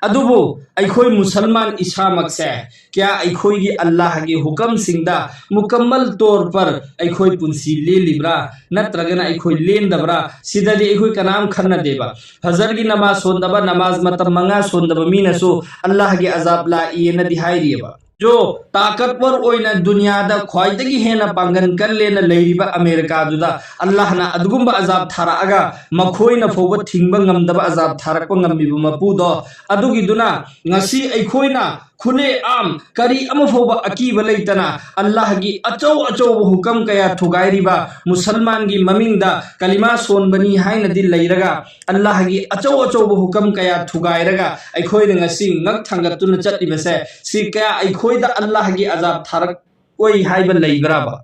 ꯑꯗꯨꯕꯨ ꯑꯩꯈꯣꯏ ꯃꯨꯁꯜꯃꯥꯟ ꯏꯁꯥꯃꯛꯁꯦ ꯀꯌꯥ ꯑꯩꯈꯣꯏꯒꯤ ꯑꯜꯂꯥꯍꯒꯤ ꯍꯨꯀꯝꯁꯤꯡꯗ ꯃꯨꯀꯝꯃꯜ ꯇꯣꯔ ꯄꯔ ꯑꯩꯈꯣꯏ ꯄꯨꯟꯁꯤ ꯂꯦꯜꯂꯤꯕ꯭ꯔꯥ, ꯅꯠꯇ꯭ꯔꯒꯅ ꯑꯩꯈꯣꯏ ꯂꯦꯟꯗꯕ꯭ꯔꯥ, ꯁꯤꯗꯗꯤ ꯑꯩꯈꯣꯏ ꯀꯅꯥꯝ ꯈꯟꯅꯗꯦꯕ꯫ ꯐꯖꯔꯒꯤ ꯅꯃꯥꯖ ꯁꯣꯟꯗꯕ, ꯅꯃꯥꯖ ꯃꯇꯝ ꯃꯉꯥ ꯁꯣꯟꯗꯕ ꯃꯤꯅꯁꯨ ꯑꯜꯂꯥꯍꯒꯤ ꯑꯖꯥꯕ ꯂꯥꯛꯏꯅꯗꯤ ꯍꯥꯏꯔꯤꯑꯕ꯫ ꯖꯣ ꯇꯥꯀꯠꯋꯔ ꯑꯣꯏꯅ ꯗꯨꯅꯤꯌꯥꯗ ꯈ꯭ꯋꯥꯏꯗꯒꯤ ꯍꯦꯟꯅ ꯄꯥꯡꯒꯟ ꯀꯜꯂꯦꯅ ꯂꯩꯔꯤꯕ ꯑꯃꯦꯔꯤꯀꯥꯗꯨꯗ ꯑꯜꯂꯥꯍꯅ ꯑꯗꯨꯒꯨꯝꯕ ꯑꯖꯥꯕ ꯊꯥꯔꯛꯑꯒ ꯃꯈꯣꯏꯅ ꯐꯥꯎꯕ ꯊꯤꯡꯕ ꯉꯝꯗꯕ ꯑꯖꯥꯕ ꯊꯥꯔꯛꯄ ꯉꯝꯃꯤꯕ ꯃꯄꯨꯗꯣ, ꯑꯗꯨꯒꯤꯗꯨꯅ ꯉꯁꯤ ꯑꯩꯈꯣꯏꯅ ꯈꯨꯂꯦ ꯑꯥꯝ ꯀꯔꯤ ꯑꯃ ꯐꯥꯎꯕ ꯑꯀꯤꯕ ꯂꯩꯇꯅ ꯑꯜꯂꯥꯍꯒꯤ ꯑꯆꯧ ꯑꯆꯧꯕ ꯍꯨꯀꯝ ꯀꯌꯥ ꯊꯨꯒꯥꯏꯔꯤꯕ, ꯃꯨꯁꯜꯃꯥꯟꯒꯤ ꯃꯃꯤꯡꯗ ꯀꯂꯤꯃꯥ ꯁꯣꯟꯕꯅꯤ ꯍꯥꯏꯅꯗꯤ ꯂꯩꯔꯒ, ꯑꯜꯂꯥꯍꯒꯤ ꯑꯆꯧ ꯑꯆꯧꯕ ꯍꯨꯀꯝ ꯀꯌꯥ ꯊꯨꯒꯥꯏꯔꯒ ꯑꯩꯈꯣꯏꯅ ꯉꯁꯤ ꯉꯛ ꯊꯥꯡꯒꯠꯇꯨꯅ ꯆꯠꯂꯤꯕꯁꯦ, ꯁꯤ ꯀꯌꯥ ꯑꯩꯈꯣꯏꯗ ꯑꯜꯂꯥꯍꯒꯤ ꯑꯖꯥꯕ ꯊꯥꯔꯛꯑꯣꯏ ꯍꯥꯏꯕ ꯂꯩꯕ꯭ꯔꯥꯕ?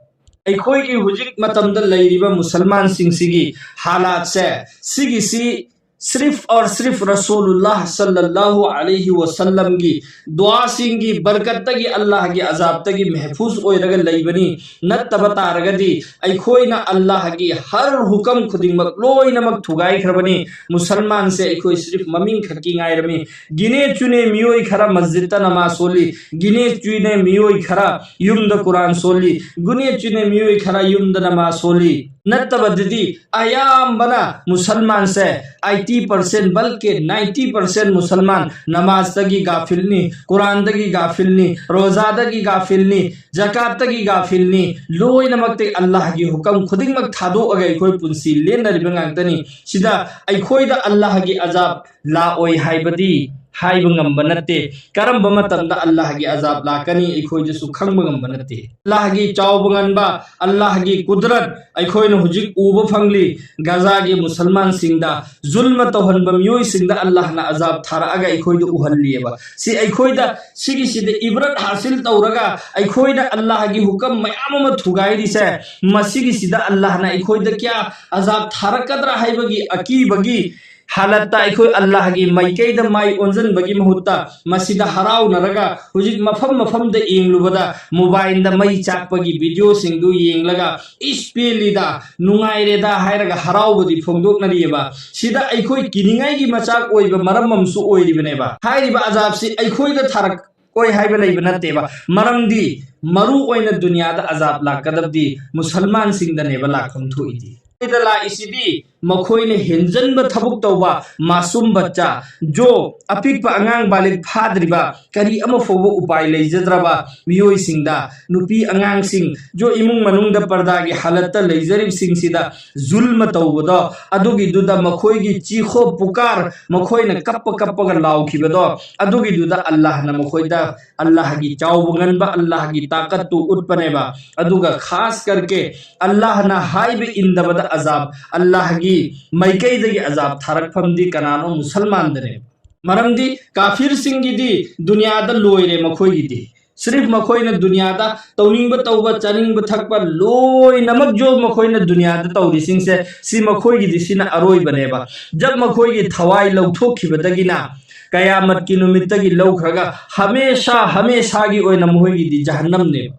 ꯑꯩꯈꯣꯏꯒꯤ ꯍꯧꯖꯤꯛ ꯃꯇꯝꯗ ꯂꯩꯔꯤꯕ ꯃꯨꯁꯜꯃꯥꯟꯁꯤꯡꯁꯤꯒꯤ ꯍꯥꯂꯥꯠꯁꯦ, ꯁꯤꯒꯤꯁꯤ ꯁ꯭ꯔꯤꯐ ꯑꯣꯔ ꯁ꯭ꯔꯤꯐ ꯔꯁꯨꯂꯨꯜꯂꯥꯍ ꯁꯜꯂꯜꯂꯥꯍꯨ ꯑꯂꯩꯍꯤ ꯋꯁꯜꯂꯝꯒꯤ ꯗꯨꯋꯥꯁꯤꯡꯒꯤ ꯕꯔꯀꯠꯇꯒꯤ, ꯑꯜꯂꯥꯍꯒꯤ ꯑꯖꯥꯕꯇꯒꯤ ꯃꯍꯐꯨꯖ ꯑꯣꯏꯔꯒ ꯂꯩꯕꯅꯤ꯫ ꯅꯠꯇꯕ ꯇꯥꯔꯒꯗꯤ ꯑꯩꯈꯣꯏꯅ ꯑꯜꯂꯥꯍꯒꯤ ꯍꯔ ꯍꯨꯀꯝ ꯈꯨꯗꯤꯡꯃꯛ ꯂꯣꯏꯅꯃꯛ ꯊꯨꯒꯥꯏꯈ꯭ꯔꯕꯅꯤ꯫ ꯃꯨꯁꯜꯃꯥꯟꯁꯦ ꯑꯩꯈꯣꯏ ꯁ꯭ꯔꯤꯐ ꯃꯃꯤꯡ ꯈꯛꯀꯤ ꯉꯥꯏꯔꯝꯃꯤ꯫ ꯒꯤꯅꯦ ꯆꯨꯅꯦ ꯃꯤꯑꯣꯏ ꯈꯔ ꯃꯁꯖꯤꯗꯇ ꯅꯃꯥꯖ ꯁꯣꯜꯂꯤ, ꯒꯤꯅꯦ ꯆꯨꯅꯦ ꯃꯤꯑꯣꯏ ꯈꯔ ꯌꯨꯝꯗ ꯀꯨꯔꯥꯟ ꯁꯣꯜꯂꯤ, ꯒꯤꯅꯦ ꯆꯨꯅꯦ ꯃꯤꯑꯣꯏ ꯈꯔ ꯌꯨꯝꯗ ꯅꯃꯥꯖ ꯁꯣꯜꯂꯤ꯫ ꯅꯠꯇꯕꯗꯗꯤ ꯑꯌꯥꯝꯕꯅ ꯃꯨꯁꯜꯃꯥꯟꯁꯦ ꯑꯥꯏꯇꯤ ꯄꯔꯁꯦꯟ ꯕꯜꯀꯦ ꯅꯥꯏꯟꯇꯤ ꯄꯔꯁꯦꯟ ꯃꯨꯁꯜꯃꯥꯟ ꯅꯃꯥꯖꯇꯒꯤ ꯒꯥꯐꯤꯜꯅꯤ, ꯀꯨꯔꯥꯟꯗꯒꯤ ꯒꯥꯐꯤꯜꯅꯤ, ꯔꯣꯖꯥꯗꯒꯤ ꯒꯥꯐꯤꯜꯅꯤ, ꯖꯀꯥꯠꯇꯒꯤ ꯒꯥꯐꯤꯜꯅꯤ꯫ ꯂꯣꯏꯅꯃꯛꯇꯤ ꯑꯜꯂꯥꯍꯒꯤ ꯍꯨꯀꯝ ꯈꯨꯗꯤꯡꯃꯛ ꯊꯥꯗꯣꯛꯑꯒ ꯑꯩꯈꯣꯏ ꯄꯨꯟꯁꯤ ꯂꯦꯟꯅꯔꯤꯕ ꯉꯥꯛꯇꯅꯤ꯫ ꯁꯤꯗ ꯑꯩꯈꯣꯏꯗ ꯑꯜꯂꯥꯍꯒꯤ ꯑꯖꯥꯕ ꯂꯥꯛꯑꯣꯏ ꯍꯥꯏꯕꯗꯤ ꯍꯥꯏꯕ ꯉꯝꯕ ꯅꯠꯇꯦ꯫ ꯀꯔꯝꯕ ꯃꯇꯝꯗ ꯑꯜꯂꯥꯍꯒꯤ ꯑꯖꯥꯕ ꯂꯥꯛꯀꯅꯤ ꯑꯩꯈꯣꯏꯗꯁꯨ ꯈꯪꯕ ꯉꯝꯕ ꯅꯠꯇꯦ꯫ ꯑꯜꯂꯥꯍꯒꯤ ꯆꯥꯎꯕ ꯉꯟꯕ, ꯑꯜꯂꯥꯍꯒꯤ ꯀꯨꯗꯔꯠ ꯑꯩꯈꯣꯏꯅ ꯍꯧꯖꯤꯛ ꯎꯕ ꯐꯪꯂꯤ꯫ ꯒꯖꯥꯒꯤ ꯃꯨꯁꯜꯃꯥꯟꯁꯤꯡꯗ ꯖꯨꯜꯃ ꯇꯧꯍꯟꯕ ꯃꯤꯑꯣꯏꯁꯤꯡꯗ ꯑꯜꯂꯥꯍꯅ ꯑꯖꯥꯕ ꯊꯥꯔꯛꯑꯒ ꯑꯩꯈꯣꯏꯗ ꯎꯍꯜꯂꯤꯑꯕ꯫ ꯁꯤ ꯑꯩꯈꯣꯏꯗ ꯁꯤꯒꯤꯁꯤꯗ ꯏꯕ꯭ꯔꯠ ꯍꯥꯁꯤꯜ ꯇꯧꯔꯒ ꯑꯩꯈꯣꯏꯅ ꯑꯜꯂꯥꯍꯒꯤ ꯍꯨꯀꯝ ꯃꯌꯥꯝ ꯑꯃ ꯊꯨꯒꯥꯏꯔꯤꯁꯦ, ꯃꯁꯤꯒꯤꯁꯤꯗ ꯑꯜꯂꯥꯍꯅ ꯑꯩꯈꯣꯏꯗ ꯀꯌꯥ ꯑꯖꯥꯕ ꯊꯥꯔꯛꯀꯗ꯭ꯔꯥ ꯍꯥꯏꯕꯒꯤ ꯑꯀꯤꯕꯒꯤ ꯍꯥꯂꯠꯇ ꯑꯩꯈꯣꯏ ꯑꯜꯂꯥꯍꯒꯤ ꯃꯥꯏꯀꯩꯗ ꯃꯥꯏ ꯑꯣꯟꯁꯤꯟꯕꯒꯤ ꯃꯍꯨꯠꯇ ꯃꯁꯤꯗ ꯍꯔꯥꯎꯅꯔꯒ ꯍꯧꯖꯤꯛ ꯃꯐꯝ ꯃꯐꯝꯗ ꯌꯦꯡꯂꯨꯕꯗ ꯃꯣꯕꯥꯏꯜꯗ ꯃꯩ ꯆꯥꯛꯄꯒꯤ ꯚꯤꯗꯤꯑꯣꯁꯤꯡꯗꯨ ꯌꯦꯡꯂꯒ ꯏꯁ ꯄꯦꯜꯂꯤꯗ, ꯅꯨꯡꯉꯥꯏꯔꯦꯗ ꯍꯥꯏꯔꯒ ꯍꯔꯥꯎꯕꯗꯤ ꯐꯣꯡꯗꯣꯛꯅꯔꯤꯑꯕ꯫ ꯁꯤꯗ ꯑꯩꯈꯣꯏ ꯀꯤꯅꯤꯡꯉꯥꯏꯒꯤ ꯃꯆꯥꯛ ꯑꯣꯏꯕ ꯃꯔꯝ ꯑꯃꯁꯨ ꯑꯣꯏꯔꯤꯕꯅꯦꯕ꯫ ꯍꯥꯏꯔꯤꯕ ꯑꯖꯥꯕꯁꯤ ꯑꯩꯈꯣꯏꯗ ꯊꯥꯔꯛ ꯑꯣꯏ ꯍꯥꯏꯕ ꯂꯩꯕ ꯅꯠꯇꯦꯕ꯫ ꯃꯔꯝꯗꯤ ꯃꯔꯨ ꯑꯣꯏꯅ ꯗꯨꯅꯤꯌꯥꯗ ꯑꯖꯥꯕ ꯂꯥꯛꯀꯗꯕꯗꯤ ꯃꯨꯁꯜꯃꯥꯟꯁꯤꯡꯗꯅꯦꯕ ꯂꯥꯛꯐꯝ ꯊꯣꯛꯏꯗꯤ꯫ ꯃꯈꯣꯏꯗ ꯂꯥꯛꯏꯁꯤꯗꯤ ꯃꯈꯣꯏꯅ ꯍꯦꯟꯖꯟꯕ ꯊꯕꯛ ꯇꯧꯕ ꯃꯥꯁꯨꯝ ꯕꯠꯆꯥ, ꯖꯣ, ꯑꯄꯤꯛꯄ ꯑꯉꯥꯡ ꯕꯥꯂꯤꯒ ꯐꯥꯗ꯭ꯔꯤꯕ, ꯀꯔꯤ ꯑꯃ ꯐꯥꯎꯕ ꯎꯄꯥꯏ ꯂꯩꯖꯗ꯭ꯔꯕ ꯃꯤꯑꯣꯏꯁꯤꯡꯗ, ꯅꯨꯄꯤ ꯑꯉꯥꯡꯁꯤꯡ, ꯖꯣ, ꯏꯃꯨꯡ ꯃꯅꯨꯡꯗ ꯄꯔꯗꯥꯒꯤ ꯍꯥꯂꯠꯇ ꯂꯩꯖꯔꯤꯕꯁꯤꯡꯁꯤꯗ ꯖꯨꯜꯃ ꯇꯧꯕꯗꯣ, ꯑꯗꯨꯒꯤꯗꯨꯗ ꯃꯈꯣꯏꯒꯤ ꯆꯤꯈꯣ ꯄꯨꯀꯥꯔ, ꯃꯈꯣꯏꯅ ꯀꯞꯄ ꯀꯞꯄꯒ ꯂꯥꯎꯈꯤꯕꯗꯣ, ꯑꯗꯨꯒꯤꯗꯨꯗ ꯑꯜꯂꯥꯍꯅ ꯃꯈꯣꯏꯗ ꯑꯜꯂꯥꯍꯒꯤ ꯆꯥꯎꯕ ꯉꯟꯕ, ꯑꯜꯂꯥꯍꯒꯤ ꯇꯥꯀꯠꯇꯨ ꯎꯠꯄꯅꯦꯕ꯫ ꯑꯗꯨꯒ ꯈꯥꯁ ꯀꯔꯀꯦ ꯑꯜꯂꯥꯍꯅ ꯍꯥꯏꯕ ꯏꯟꯗꯕꯗ ꯑꯖꯥꯕ, ꯑꯜꯂꯥꯍꯒꯤ ꯃꯥꯏꯀꯩꯗꯒꯤ ꯑꯖꯥꯕ ꯊꯥꯔꯛꯐꯝꯗꯤ ꯀꯅꯥꯅꯣ? ꯃꯨꯁꯜꯃꯥꯟꯗꯅꯦꯕ꯫ ꯃꯔꯝꯗꯤ ꯀꯥꯐꯤꯔꯁꯤꯡꯒꯤꯗꯤ ꯗꯨꯅꯤꯌꯥꯗ ꯂꯣꯏꯔꯦ ꯃꯈꯣꯏꯒꯤꯗꯤ꯫ ꯁꯤꯔꯤꯐ ꯃꯈꯣꯏꯅ ꯗꯨꯅꯤꯌꯥꯗ ꯇꯧꯅꯤꯡꯕ ꯇꯧꯕ, ꯆꯥꯅꯤꯡꯕ ꯊꯛꯄ ꯂꯣꯏꯅꯃꯛ ꯖꯣ ꯃꯈꯣꯏꯅ ꯗꯨꯅꯤꯌꯥꯗ ꯇꯧꯔꯤꯁꯤꯡꯁꯦ, ꯁꯤ ꯃꯈꯣꯏꯒꯤꯗꯤ ꯁꯤꯅ ꯑꯔꯣꯏꯕꯅꯦꯕ꯫ ꯖꯕ ꯃꯈꯣꯏꯒꯤ ꯊꯋꯥꯏ ꯂꯧꯊꯣꯛꯈꯤꯕꯗꯒꯤꯅ ꯀꯌꯥꯃꯠꯀꯤ ꯅꯨꯃꯤꯠꯇꯒꯤ ꯂꯧꯈ꯭ꯔꯒ ꯍꯃꯦꯁꯥ ꯍꯃꯦꯁꯥꯒꯤ ꯑꯣꯏꯅ ꯃꯈꯣꯏꯒꯤꯗꯤ ꯖꯍꯟꯅꯝꯅꯦꯕ꯫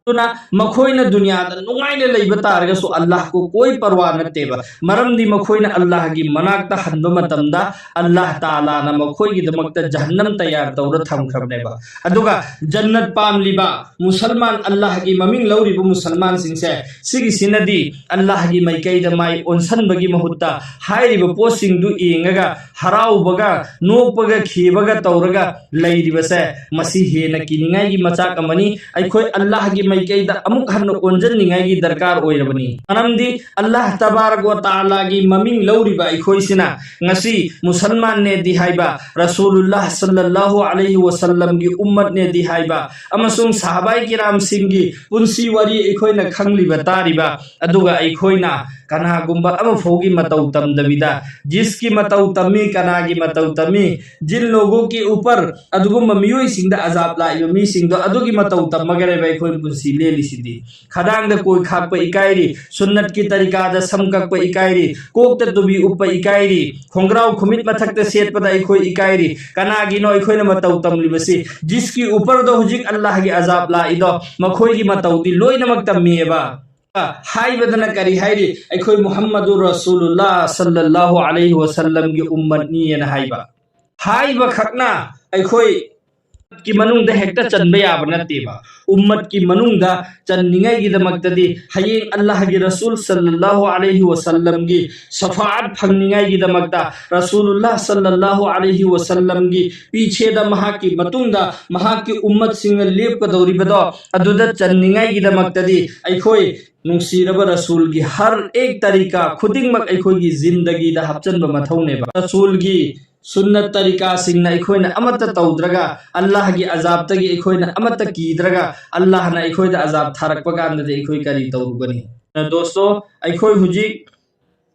ꯑꯗꯨꯅ ꯃꯈꯣꯏꯅ ꯗꯨꯅꯤꯌꯥꯗ ꯅꯨꯡꯉꯥꯏꯅ ꯂꯩꯕ ꯇꯥꯔꯒꯁꯨ ꯑꯜꯂꯥꯍꯀ ꯀꯣꯏ ꯄꯔꯋꯥ ꯅꯠꯇꯦꯕ꯫ ꯃꯔꯝꯗꯤ ꯃꯈꯣꯏꯅ ꯑꯜꯂꯥꯍꯒꯤ ꯃꯅꯥꯛꯇ ꯍꯟꯕ ꯃꯇꯝꯗ ꯑꯜꯂꯥꯍ ꯇꯥꯂꯥꯅ ꯃꯈꯣꯏꯒꯤꯗꯃꯛꯇ ꯖꯍꯟꯅꯝ ꯇꯌꯥꯔ ꯇꯧꯔ ꯊꯝꯈ꯭ꯔꯕꯅꯦꯕ꯫ ꯑꯗꯨꯒ ꯖꯟꯅꯠ ꯄꯥꯝꯂꯤꯕ ꯃꯨꯁꯜꯃꯥꯟ, ꯑꯜꯂꯥꯍꯒꯤ ꯃꯃꯤꯡ ꯂꯧꯔꯤꯕ ꯃꯨꯁꯜꯃꯥꯟꯁꯤꯡꯁꯦ, ꯁꯤꯒꯤꯁꯤꯅꯗꯤ ꯑꯜꯂꯥꯍꯒꯤ ꯃꯥꯏꯀꯩꯗ ꯃꯥꯏ ꯑꯣꯟꯁꯟꯕꯒꯤ ꯃꯍꯨꯠꯇ ꯍꯥꯏꯔꯤꯕ ꯄꯣꯠꯁꯤꯡꯗꯨ ꯌꯦꯡꯉꯒ ꯍꯔꯥꯎꯕꯒ, ꯅꯣꯛꯄꯒ, ꯈꯦꯕꯒ ꯇꯧꯔꯒ ꯂꯩꯔꯤꯕꯁꯦ, ꯃꯁꯤ ꯍꯦꯟꯅ ꯀꯤꯅꯤꯡꯉꯥꯏꯒꯤ ꯃꯆꯥꯛ ꯑꯃꯅꯤ꯫ ꯑꯩꯈꯣꯏ ꯑꯜꯂꯥꯍꯒꯤ ꯃꯥꯏꯀꯩꯗ ꯑꯃꯨꯛ ꯍꯟꯅ ꯑꯣꯟꯁꯤꯟꯅꯤꯡꯉꯥꯏꯒꯤ ꯗꯔꯀꯥꯔ ꯑꯣꯏꯔꯕꯅꯤ꯫ ꯃꯔꯝꯗꯤ ꯑꯜꯂꯥꯍ ꯇꯕꯥꯔꯛ ꯋ ꯇꯥꯂꯥꯒꯤ ꯃꯃꯤꯡ ꯂꯧꯔꯤꯕ ꯑꯩꯈꯣꯏꯁꯤꯅ ꯉꯁꯤ ꯃꯨꯁꯜꯃꯥꯟꯅꯦꯗꯤ ꯍꯥꯏꯕ, ꯔꯁꯨꯂꯨꯜꯂꯥꯍ ꯁꯜꯂꯜꯂꯥꯍꯨ ꯑꯂꯩꯍꯤ ꯋꯁꯜꯂꯝꯒꯤ ꯎꯝꯃꯠꯅꯦꯗꯤ ꯍꯥꯏꯕ, ꯑꯃꯁꯨꯡ ꯁꯍꯥꯕꯥꯏ ꯀꯤꯔꯥꯝꯁꯤꯡꯒꯤ ꯄꯨꯟꯁꯤ ꯋꯥꯔꯤ ꯑꯩꯈꯣꯏꯅ ꯈꯪꯂꯤꯕ ꯇꯥꯔꯤꯕ, ꯑꯗꯨꯒ ꯑꯩꯈꯣꯏꯅ ꯀꯅꯥꯒꯨꯝꯕ ꯑꯃꯐꯥꯎꯒꯤ ꯃꯇꯧ ꯇꯝꯗꯕꯤꯗ, ꯖꯤꯁꯀꯤ ꯃꯇꯧ ꯇꯝꯃꯤ, ꯀꯅꯥꯒꯤ ꯃꯇꯧ ꯇꯝꯃꯤ, ꯖꯤꯟ ꯂꯣꯒꯣꯀꯤ ꯎꯄꯔ, ꯑꯗꯨꯒꯨꯝꯕ ꯃꯤꯑꯣꯏꯁꯤꯡꯗ ꯑꯖꯥꯕ ꯂꯥꯛꯏꯕ ꯃꯤꯁꯤꯡꯗꯣ ꯑꯗꯨꯒꯤ ꯃꯇꯧ ꯇꯝꯃꯒꯅꯦꯕ ꯑꯩꯈꯣꯏ ꯄꯨꯟꯁꯤ ꯂꯦꯜꯂꯤꯁꯤꯗꯤ꯫ ꯈꯗꯥꯡꯗ ꯀꯣꯏ ꯈꯥꯛꯄ ꯏꯀꯥꯏꯔꯤ, ꯁꯨꯟꯅꯠꯀꯤ ꯇꯔꯤꯀꯥꯗ ꯁꯝ ꯀꯛꯄ ꯏꯀꯥꯏꯔꯤ, ꯀꯣꯛꯇ ꯇꯨꯕꯤ ꯎꯞꯄ ꯏꯀꯥꯏꯔꯤ, ꯈꯣꯡꯒ꯭ꯔꯥꯎ ꯈꯨꯃꯤꯠ ꯃꯊꯛꯇ ꯁꯦꯠꯄꯗ ꯑꯩꯈꯣꯏ ꯏꯀꯥꯏꯔꯤ꯫ ꯀꯅꯥꯒꯤꯅꯣ ꯑꯩꯈꯣꯏꯅ ꯃꯇꯧ ꯇꯝꯂꯤꯕꯁꯤ? ꯖꯤꯁꯀꯤ ꯎꯄꯔꯗ ꯍꯧꯖꯤꯛ ꯑꯜꯂꯥꯍꯒꯤ ꯑꯖꯥꯕ ꯂꯥꯛꯏꯗꯣ ꯃꯈꯣꯏꯒꯤ ꯃꯇꯧꯗꯤ ꯂꯣꯏꯅꯃꯛ ꯇꯝꯃꯤꯑꯕ꯫ ꯍꯥꯏꯕꯗꯅ ꯀꯔꯤ ꯍꯥꯏꯔꯤ? ꯑꯩꯈꯣꯏ ꯃꯨꯍꯝꯃꯗꯨ ꯔꯁꯨꯂꯨꯜꯂꯥ ꯁꯜꯂꯜꯂꯥꯍꯨ ꯑꯂꯩꯍꯤ ꯋꯁꯜꯂꯝꯒꯤ ꯎꯝꯃꯠꯅꯤꯅ ꯍꯥꯏꯕ꯫ ꯍꯥꯏꯕ ꯈꯛꯅ ꯑꯩꯈꯣꯏ ꯀꯤ ꯃꯅꯨꯡꯗ ꯍꯦꯛꯇ ꯆꯟꯕ ꯌꯥꯕ ꯅꯠꯇꯦꯕ꯫ ꯎꯝꯃꯠꯀꯤ ꯃꯅꯨꯡꯗ ꯆꯟꯅꯤꯡꯉꯥꯏꯒꯤꯗꯃꯛꯇꯗꯤ, ꯍꯌꯦꯡ ꯑꯜꯂꯥꯍꯒꯤ ꯔꯁꯨꯜ ꯁꯜꯂꯜꯂꯥꯍꯨ ꯑꯂꯩꯍꯤ ꯋꯁꯜꯂꯝꯒꯤ ꯁꯐꯥꯑꯠ ꯐꯪꯅꯤꯡꯉꯥꯏꯒꯤꯗꯃꯛꯇ, ꯔꯁꯨꯂꯨꯜꯂꯥꯍ ꯁꯜꯂꯜꯂꯥꯍꯨ ꯑꯂꯩꯍꯤ ꯋꯁꯜꯂꯝꯒꯤ ꯄꯤꯆꯦꯗ, ꯃꯍꯥꯛꯀꯤ ꯃꯇꯨꯡꯗ ꯃꯍꯥꯛꯀꯤ ꯎꯝꯃꯠꯁꯤꯡꯅ ꯂꯦꯞꯀꯗꯧꯔꯤꯕꯗꯣ, ꯑꯗꯨꯗ ꯆꯟꯅꯤꯡꯉꯥꯏꯒꯤꯗꯃꯛꯇꯗꯤ ꯑꯩꯈꯣꯏ ꯅꯨꯡꯁꯤꯔꯕ ꯔꯁꯨꯜꯒꯤ ꯍꯔ ꯑꯦꯛ ꯇꯔꯤꯀꯥ ꯈꯨꯗꯤꯡꯃꯛ ꯑꯩꯈꯣꯏꯒꯤ ꯖꯤꯟꯗꯒꯤꯗ ꯍꯥꯞꯆꯤꯟꯕ ꯃꯊꯧꯅꯦꯕ꯫ ꯔꯁꯨꯜꯒꯤ ꯁꯨꯟꯅꯠ ꯇꯔꯤꯀꯥꯁꯤꯡꯅ ꯑꯩꯈꯣꯏꯅ ꯑꯃꯠꯇ ꯇꯧꯗ꯭ꯔꯒ, ꯑꯜꯂꯥꯍꯒꯤ ꯑꯖꯥꯕꯇꯒꯤ ꯑꯩꯈꯣꯏꯅ ꯑꯃꯠꯇ ꯀꯤꯗ꯭ꯔꯒ, ꯑꯜꯂꯥꯍꯅ ꯑꯩꯈꯣꯏꯗ ꯑꯖꯥꯕ ꯊꯥꯔꯛꯄ ꯀꯥꯟꯗꯗꯤ ꯑꯩꯈꯣꯏ ꯀꯔꯤ ꯇꯧꯔꯨꯒꯅꯤ? ꯗꯣꯁꯇꯣ, ꯑꯩꯈꯣꯏ ꯍꯧꯖꯤꯛ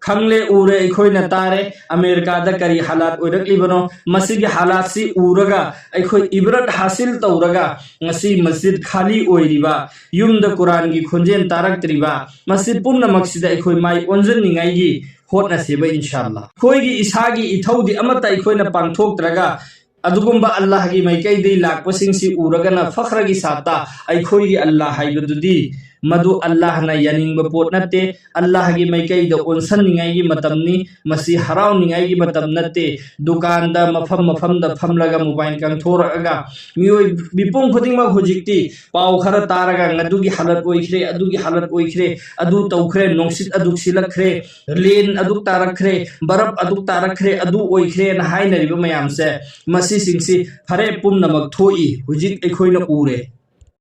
ꯈꯪꯂꯦ, ꯎꯔꯦ, ꯑꯩꯈꯣꯏꯅ ꯇꯥꯔꯦ, ꯑꯃꯦꯔꯤꯀꯥꯗ ꯀꯔꯤ ꯍꯥꯂꯥꯠ ꯑꯣꯏꯔꯛꯂꯤꯕꯅꯣ꯫ ꯃꯁꯤꯒꯤ ꯍꯥꯂꯥꯠꯁꯤ ꯎꯔꯒ, ꯑꯩꯈꯣꯏ ꯏꯕꯔꯠ ꯍꯥꯁꯤꯜ ꯇꯧꯔꯒ, ꯉꯁꯤ ꯃꯁꯖꯤꯗ ꯈꯥꯂꯤ ꯑꯣꯏꯔꯤꯕ, ꯌꯨꯝꯗ ꯀꯨꯔꯥꯟꯒꯤ ꯈꯣꯟꯖꯦꯜ ꯇꯥꯔꯛꯇ꯭ꯔꯤꯕ, ꯃꯁꯤ ꯄꯨꯝꯅꯃꯛꯁꯤꯗ ꯑꯩꯈꯣꯏ ꯃꯥꯏ ꯑꯣꯟꯁꯤꯟꯅꯤꯡꯉꯥꯏꯒꯤ ꯍꯣꯠꯅꯁꯦꯕ, ꯏꯟꯁꯥ ꯑꯜꯂꯥ꯫ ꯑꯩꯈꯣꯏꯒꯤ ꯏꯁꯥꯒꯤ ꯏꯊꯧꯗꯤ ꯑꯃꯠꯇ ꯑꯩꯈꯣꯏꯅ ꯄꯥꯡꯊꯣꯛꯇ꯭ꯔꯒ, ꯑꯗꯨꯒꯨꯝꯕ ꯑꯜꯂꯥꯍꯒꯤ ꯃꯥꯏꯀꯩꯗꯒꯤ ꯂꯥꯛꯄꯁꯤꯡꯁꯤ ꯎꯔꯒꯅ ꯐꯈ꯭ꯔꯒꯤ ꯁꯥꯠꯇ ꯑꯩꯈꯣꯏꯒꯤ ꯑꯜꯂꯥꯍ ꯍꯥꯏꯕꯗꯨꯗꯤ, ꯃꯗꯨ ꯑꯜꯂꯥꯍꯅ ꯌꯥꯅꯤꯡꯕ ꯄꯣꯠ ꯅꯠꯇꯦ꯫ ꯑꯜꯂꯥꯍꯒꯤ ꯃꯥꯏꯀꯩꯗ ꯑꯣꯟꯁꯟꯅꯤꯡꯉꯥꯏꯒꯤ ꯃꯇꯝꯅꯤ꯫ ꯃꯁꯤ ꯍꯔꯥꯎꯅꯤꯡꯉꯥꯏꯒꯤ ꯃꯇꯝ ꯅꯠꯇꯦ꯫ ꯗꯨꯀꯥꯟꯗ, ꯃꯐꯝ ꯃꯐꯝꯗ ꯐꯝꯂꯒ, ꯃꯣꯕꯥꯏꯜ ꯀꯪꯊꯣꯔꯛꯑꯒ, ꯃꯤꯑꯣꯏ ꯃꯤꯄꯨꯝ ꯈꯨꯗꯤꯡꯃꯛ ꯍꯧꯖꯤꯛꯇꯤ ꯄꯥꯎ ꯈꯔ ꯇꯥꯔꯒ, "ꯑꯗꯨꯒꯤ ꯍꯥꯂꯠ ꯑꯣꯏꯈ꯭ꯔꯦ, ꯑꯗꯨꯒꯤ ꯍꯥꯂꯠ ꯑꯣꯏꯈ꯭ꯔꯦ, ꯑꯗꯨ ꯇꯧꯈ꯭ꯔꯦ, ꯅꯨꯡꯁꯤꯠ ꯑꯗꯨꯛ ꯁꯤꯜꯂꯛꯈ꯭ꯔꯦ, ꯂꯦꯟ ꯑꯗꯨꯛ ꯇꯥꯔꯛꯈ꯭ꯔꯦ, ꯕꯔꯞ ꯑꯗꯨꯛ ꯇꯥꯔꯛꯈ꯭ꯔꯦ, ꯑꯗꯨ ꯑꯣꯏꯈ꯭ꯔꯦꯅ" ꯍꯥꯏꯅꯔꯤꯕ ꯃꯌꯥꯝꯁꯦ, ꯃꯁꯤꯁꯤꯡꯁꯤ ꯐꯔꯦ, ꯄꯨꯝꯅꯃꯛ ꯊꯣꯛꯏ, ꯍꯧꯖꯤꯛ ꯑꯩꯈꯣꯏꯅ ꯎꯔꯦ꯫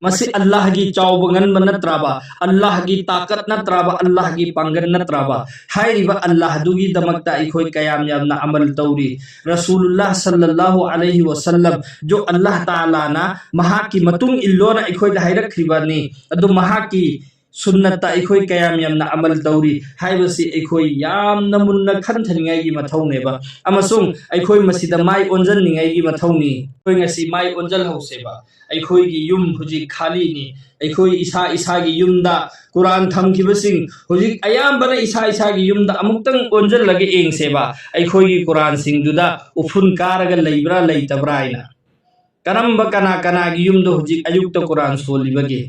ꯃꯁꯤ ꯑꯜꯂꯥꯍꯒꯤ ꯆꯥꯎꯕ ꯉꯟꯕ ꯅꯠꯇ꯭ꯔꯕ? ꯑꯜꯂꯥꯍꯒꯤ ꯇꯥꯀꯠ ꯅꯠꯇ꯭ꯔꯕ? ꯑꯜꯂꯥꯍꯒꯤ ꯄꯥꯡꯒꯜ ꯅꯠꯇ꯭ꯔꯕ? ꯍꯥꯏꯔꯤꯕ ꯑꯜꯂꯥꯍꯗꯨꯒꯤꯗꯃꯛꯇ ꯑꯩꯈꯣꯏ ꯀꯌꯥꯝ ꯌꯥꯝꯅ ꯑꯃꯜ ꯇꯧꯔꯤ? ꯔꯁꯨꯂꯨꯜꯂꯥꯍ ꯁꯜꯂꯜꯂꯥꯍꯨ ꯑꯂꯩꯍꯤ ꯋꯁꯜꯂꯝ, ꯖꯣ ꯑꯜꯂꯥꯍ ꯇꯥꯂꯥꯅ ꯃꯍꯥꯛꯀꯤ ꯃꯇꯨꯡ ꯏꯜꯂꯣꯅ ꯑꯩꯈꯣꯏꯗ ꯍꯥꯏꯔꯛꯈ꯭ꯔꯤꯕꯅꯤ꯫ ꯑꯗꯨ ꯃꯍꯥꯛꯀꯤ ꯁꯨꯟꯅꯠꯇ ꯑꯩꯈꯣꯏ ꯀꯌꯥꯝ ꯌꯥꯝꯅ ꯑꯃꯜ ꯇꯧꯔꯤ ꯍꯥꯏꯕꯁꯤ ꯑꯩꯈꯣꯏ ꯌꯥꯝꯅ ꯃꯨꯟꯅ ꯈꯟꯊꯅꯤꯡꯉꯥꯏꯒꯤ ꯃꯊꯧꯅꯦꯕ꯫ ꯑꯃꯁꯨꯡ ꯑꯩꯈꯣꯏ ꯃꯁꯤꯗ ꯃꯥꯏ ꯑꯣꯟꯁꯤꯟꯅꯤꯡꯉꯥꯏꯒꯤ ꯃꯊꯧꯅꯤ꯫ ꯑꯩꯈꯣꯏ ꯉꯁꯤ ꯃꯥꯏ ꯑꯣꯟꯁꯤꯜꯍꯧꯁꯦꯕ꯫ ꯑꯩꯈꯣꯏꯒꯤ ꯌꯨꯝ ꯍꯧꯖꯤꯛ ꯈꯥꯂꯤꯅꯤ꯫ ꯑꯩꯈꯣꯏ ꯏꯁꯥ ꯏꯁꯥꯒꯤ ꯌꯨꯝꯗ ꯀꯨꯔꯥꯟ ꯊꯝꯈꯤꯕꯁꯤꯡ ꯍꯧꯖꯤꯛ ꯑꯌꯥꯝꯕꯅ ꯏꯁꯥ ꯏꯁꯥꯒꯤ ꯌꯨꯝꯗ ꯑꯃꯨꯛꯇꯪ ꯑꯣꯟꯁꯤꯜꯂꯒ ꯌꯦꯡꯁꯦꯕ꯫ ꯑꯩꯈꯣꯏꯒꯤ ꯀꯨꯔꯥꯟꯁꯤꯡꯗꯨꯗ ꯎꯐꯨꯟ ꯀꯥꯔꯒ ꯂꯩꯕ꯭ꯔꯥ ꯂꯩꯇꯕ꯭ꯔꯥ ꯍꯥꯏꯅ꯫ ꯀꯔꯝꯕ ꯀꯅꯥ ꯀꯅꯥꯒꯤ ꯌꯨꯝꯗ ꯍꯧꯖꯤꯛ ꯑꯌꯨꯛꯇ ꯀꯨꯔꯥꯟ ꯁꯣꯜꯂꯤꯕꯒꯦ?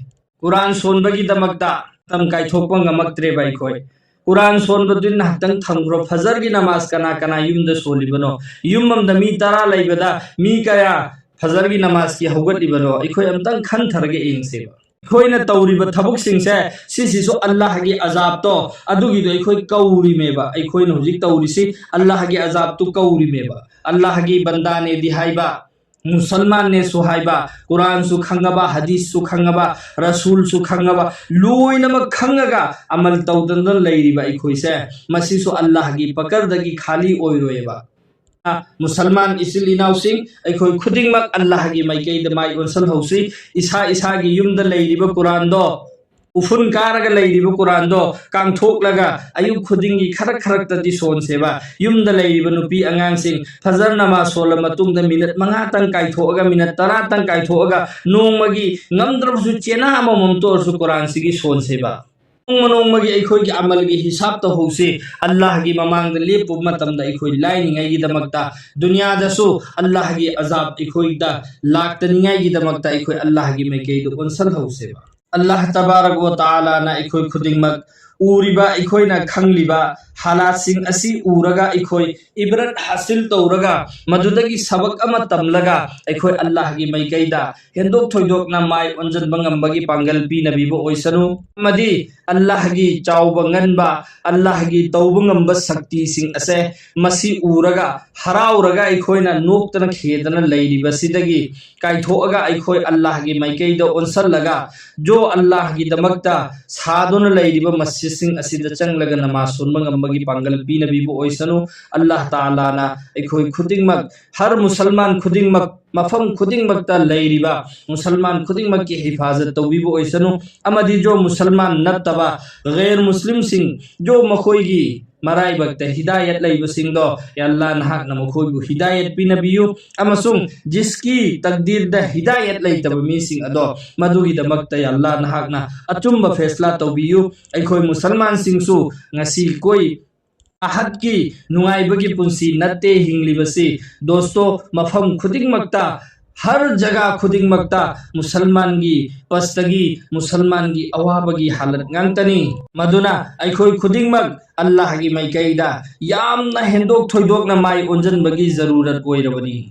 ꯀꯨꯔꯥꯟ ꯁꯣꯟꯕꯒꯤꯗꯃꯛꯇ ꯃꯇꯝ ꯀꯥꯏꯊꯣꯛꯄ ꯉꯝꯃꯛꯇ꯭ꯔꯦꯕ ꯑꯩꯈꯣꯏ꯫ ꯀꯨꯔꯥꯟ ꯁꯣꯟꯕꯗꯨꯗꯤ ꯉꯥꯏꯍꯥꯛꯇꯪ ꯊꯝꯈ꯭ꯔꯣ꯫ ꯐꯖꯔꯒꯤ ꯅꯃꯥꯖ ꯀꯅꯥ ꯀꯅꯥ ꯌꯨꯝꯗ ꯁꯣꯜꯂꯤꯕꯅꯣ? ꯌꯨꯝ ꯑꯃꯗ ꯃꯤ ꯇꯔꯥ ꯂꯩꯕꯗ ꯃꯤ ꯀꯌꯥ ꯐꯖꯔꯒꯤ ꯅꯃꯥꯖꯀꯤ ꯍꯧꯒꯠꯂꯤꯕꯅꯣ? ꯑꯩꯈꯣꯏ ꯑꯝꯇꯪ ꯈꯟꯊꯔꯒ ꯌꯦꯡꯁꯦꯕ꯫ ꯑꯩꯈꯣꯏꯅ ꯇꯧꯔꯤꯕ ꯊꯕꯛꯁꯤꯡꯁꯦ ꯁꯤꯁꯤꯁꯨ ꯑꯜꯂꯥꯍꯒꯤ ꯑꯖꯥꯕꯇꯣ ꯑꯗꯨꯒꯤꯗꯣ ꯑꯩꯈꯣꯏ ꯀꯧꯔꯤꯃꯦꯕ꯫ ꯑꯩꯈꯣꯏꯅ ꯍꯧꯖꯤꯛ ꯇꯧꯔꯤꯁꯤ ꯑꯜꯂꯥꯍꯒꯤ ꯑꯖꯥꯕꯇꯨ ꯀꯧꯔꯤꯃꯦꯕ꯫ ꯑꯜꯂꯥꯍꯒꯤ ꯕꯟꯗꯥꯅꯦꯗꯤ ꯍꯥꯏꯕ, ꯃꯨꯁꯜꯃꯥꯟꯅꯦꯁꯨ ꯍꯥꯏꯕ, ꯀꯨꯔꯥꯟꯁꯨ ꯈꯪꯉꯕ, ꯍꯗꯤꯁꯁꯨ ꯈꯪꯉꯕ, ꯔꯁꯨꯜꯁꯨ ꯈꯪꯉꯕ, ꯂꯣꯏꯅꯃꯛ ꯈꯪꯉꯒ ꯑꯃꯜ ꯇꯧꯗꯅ ꯂꯩꯔꯤꯕ ꯑꯩꯈꯣꯏꯁꯦ, ꯃꯁꯤꯁꯨ ꯑꯜꯂꯥꯍꯒꯤ ꯄꯀꯔꯗꯒꯤ ꯈꯥꯂꯤ ꯑꯣꯏꯔꯣꯏꯕ꯫ ꯃꯨꯁꯜꯃꯥꯟ ꯏꯆꯤꯜ ꯏꯅꯥꯎꯁꯤꯡ, ꯑꯩꯈꯣꯏ ꯈꯨꯗꯤꯡꯃꯛ ꯑꯜꯂꯥꯍꯒꯤ ꯃꯥꯏꯀꯩꯗ ꯃꯥꯏ ꯑꯣꯟꯁꯤꯜꯍꯧꯁꯤ꯫ ꯏꯁꯥ ꯏꯁꯥꯒꯤ ꯌꯨꯝꯗ ꯂꯩꯔꯤꯕ ꯀꯨꯔꯥꯟꯗꯣ, ꯎꯐꯨꯟ ꯀꯥꯔꯒ ꯂꯩꯔꯤꯕ ꯀꯨꯔꯥꯟꯗꯣ ꯀꯥꯡꯊꯣꯛꯂꯒ ꯑꯌꯨꯛ ꯈꯨꯗꯤꯡꯒꯤ ꯈꯔ ꯈꯔꯛꯇꯗꯤ ꯁꯣꯟꯁꯦꯕ꯫ ꯌꯨꯝꯗ ꯂꯩꯔꯤꯕ ꯅꯨꯄꯤ ꯑꯉꯥꯡꯁꯤꯡ ꯐꯖꯔ ꯅꯃꯥꯖ ꯁꯣꯜꯂ ꯃꯇꯨꯡꯗ ꯃꯤꯅꯠ ꯃꯉꯥꯇꯪ ꯀꯥꯏꯊꯣꯛꯑꯒ, ꯃꯤꯅꯠ ꯇꯔꯥꯇꯪ ꯀꯥꯏꯊꯣꯛꯑꯒ, ꯅꯣꯡꯃꯒꯤ ꯉꯝꯗ꯭ꯔꯕꯁꯨ ꯆꯦꯅꯥ ꯑꯃꯃꯝꯇ ꯑꯣꯏꯔꯁꯨ ꯀꯨꯔꯥꯟꯁꯤꯒꯤ ꯁꯣꯟꯁꯦꯕ꯫ ꯅꯣꯡꯃ ꯅꯣꯡꯃꯒꯤ ꯑꯩꯈꯣꯏꯒꯤ ꯑꯃꯜꯒꯤ ꯍꯤꯁꯥꯕ ꯇꯧꯍꯧꯁꯤ꯫ ꯑꯜꯂꯥꯍꯒꯤ ꯃꯃꯥꯡꯗ ꯂꯦꯞꯄꯨꯕ ꯃꯇꯝꯗ ꯑꯩꯈꯣꯏ ꯂꯥꯏꯅꯤꯡꯉꯥꯏꯒꯤꯗꯃꯛꯇ, ꯗꯨꯅꯤꯌꯥꯗꯁꯨ ꯑꯜꯂꯥꯍꯒꯤ ꯑꯖꯥꯕ ꯑꯩꯈꯣꯏꯗ ꯂꯥꯛꯇꯅꯤꯡꯉꯥꯏꯒꯤꯗꯃꯛꯇ ꯑꯩꯈꯣꯏ ꯑꯜꯂꯥꯍꯒꯤ ꯃꯥꯏꯀꯩꯗ ꯑꯣꯟꯁꯤꯜꯍꯧꯁꯦꯕ꯫ ꯑꯜꯂꯥꯍ ꯇꯕꯥꯔꯛ ꯋ ꯇꯥꯂꯥꯅ ꯑꯩꯈꯣꯏ ꯈꯨꯗꯤꯡꯃꯛ ꯎꯔꯤꯕ, ꯑꯩꯈꯣꯏꯅ ꯈꯪꯂꯤꯕ ꯍꯥꯂꯥꯠꯁꯤꯡ ꯑꯁꯤ ꯎꯔꯒ ꯑꯩꯈꯣꯏ ꯏꯕꯔꯠ ꯍꯥꯁꯤꯜ ꯇꯧꯔꯒ, ꯃꯗꯨꯗꯒꯤ ꯁꯕꯛ ꯑꯃ ꯇꯝꯂꯒ, ꯑꯩꯈꯣꯏ ꯑꯜꯂꯥꯍꯒꯤ ꯃꯥꯏꯀꯩꯗ ꯍꯦꯟꯗꯣꯛ ꯊꯣꯏꯗꯣꯛꯅ ꯃꯥꯏ ꯑꯣꯟꯁꯤꯟꯕ ꯉꯝꯕꯒꯤ ꯄꯥꯡꯒꯜ ꯄꯤꯅꯕꯤꯕ ꯑꯣꯏꯁꯅꯨ꯫ ꯑꯃꯗꯤ ꯑꯜꯂꯥꯍꯒꯤ ꯆꯥꯎꯕ ꯉꯟꯕ, ꯑꯜꯂꯥꯍꯒꯤ ꯇꯧꯕ ꯉꯝꯕ ꯁꯛꯇꯤꯁꯤꯡ ꯑꯁꯦ ꯃꯁꯤ ꯎꯔꯒ, ꯍꯔꯥꯎꯔꯒ ꯑꯩꯈꯣꯏꯅ ꯅꯣꯛꯇꯅ ꯈꯦꯗꯅ ꯂꯩꯔꯤꯕꯁꯤꯗꯒꯤ ꯀꯥꯏꯊꯣꯛꯑꯒ ꯑꯩꯈꯣꯏ ꯑꯜꯂꯥꯍꯒꯤ ꯃꯥꯏꯀꯩꯗ ꯑꯣꯟꯁꯤꯜꯂꯒ, ꯖꯣ ꯑꯜꯂꯥꯍꯒꯤꯗꯃꯛꯇ ꯁꯥꯗꯨꯅ ꯂꯩꯔꯤꯕ ꯃꯁꯖꯤꯗ ꯁꯤꯡ ꯑꯁꯤꯗ ꯆꯪꯂꯒ ꯅꯃꯥꯖ ꯁꯣꯟꯕ ꯉꯝꯕꯒꯤ ꯄꯥꯡꯒꯜ ꯄꯤꯅꯕꯤꯕ ꯑꯣꯏꯁꯅꯨ꯫ ꯑꯜꯂꯥꯍ ꯇꯥꯂꯥꯅ ꯑꯩꯈꯣꯏ ꯈꯨꯗꯤꯡꯃꯛ, ꯍꯔ ꯃꯨꯁꯜꯃꯥꯟ ꯈꯨꯗꯤꯡꯃꯛ, ꯃꯐꯝ ꯈꯨꯗꯤꯡꯃꯛꯇ ꯂꯩꯔꯤꯕ ꯃꯨꯁꯜꯃꯥꯟ ꯈꯨꯗꯤꯡꯃꯛꯀꯤ ꯍꯤꯐꯥꯖꯠ ꯇꯧꯕꯤꯕ ꯑꯣꯏꯁꯅꯨ꯫ ꯑꯃꯗꯤ ꯖꯣ ꯃꯨꯁꯜꯃꯥꯟ ꯅꯠꯇꯕ ꯒꯩꯔ ꯃꯨꯁꯂꯤꯝꯁꯤꯡ, ꯖꯣ ꯃꯈꯣꯏꯒꯤ ꯃꯔꯥꯏꯕꯛꯇ ꯍꯤꯗꯥꯌꯠ ꯂꯩꯕꯁꯤꯡꯗꯣ, ꯌꯥ ꯑꯜꯂꯥ, ꯅꯍꯥꯛꯅ ꯃꯈꯣꯏꯕꯨ ꯍꯤꯗꯥꯌꯠ ꯄꯤꯅꯕꯤꯌꯨ꯫ ꯑꯃꯁꯨꯡ ꯖꯤꯁꯀꯤ ꯇꯛꯗꯤꯔꯗ ꯍꯤꯗꯥꯌꯠ ꯂꯩꯇꯕ ꯃꯤꯁꯤꯡ ꯑꯗꯣ, ꯃꯗꯨꯒꯤꯗꯃꯛꯇ, ꯌꯥ ꯑꯜꯂꯥ, ꯅꯍꯥꯛꯅ ꯑꯆꯨꯝꯕ ꯐꯦꯁꯂꯥ ꯇꯧꯕꯤꯌꯨ꯫ ꯑꯩꯈꯣꯏ ꯃꯨꯁꯜꯃꯥꯟꯁꯤꯡꯁꯨ ꯉꯁꯤ ꯀꯣꯏ ꯑꯍꯠꯀꯤ ꯅꯨꯡꯉꯥꯏꯕꯒꯤ ꯄꯨꯟꯁꯤ ꯅꯠꯇꯦ ꯍꯤꯡꯂꯤꯕꯁꯤ꯫ ꯗꯣꯁꯇꯣ, ꯃꯐꯝ ꯈꯨꯗꯤꯡꯃꯛꯇ, ꯍꯔ ꯖꯒꯥ ꯈꯨꯗꯤꯡꯃꯛꯇ ꯃꯨꯁꯜꯃꯥꯟꯒꯤ ꯄꯁꯇꯒꯤ, ꯃꯨꯁꯜꯃꯥꯟꯒꯤ ꯑꯋꯥꯕꯒꯤ ꯍꯥꯂꯠ ꯉꯥꯛꯇꯅꯤ꯫ ꯃꯗꯨꯅ ꯑꯩꯈꯣꯏ ꯈꯨꯗꯤꯡꯃꯛ ꯑꯜꯂꯥꯍꯒꯤ ꯃꯥꯏꯀꯩꯗ ꯌꯥꯝꯅ ꯍꯦꯟꯗꯣꯛ ꯊꯣꯏꯗꯣꯛꯅ ꯃꯥꯏ ꯑꯣꯟꯁꯤꯟꯕꯒꯤ ꯖꯔꯨꯔꯠ ꯑꯣꯏꯔꯕꯅꯤ꯫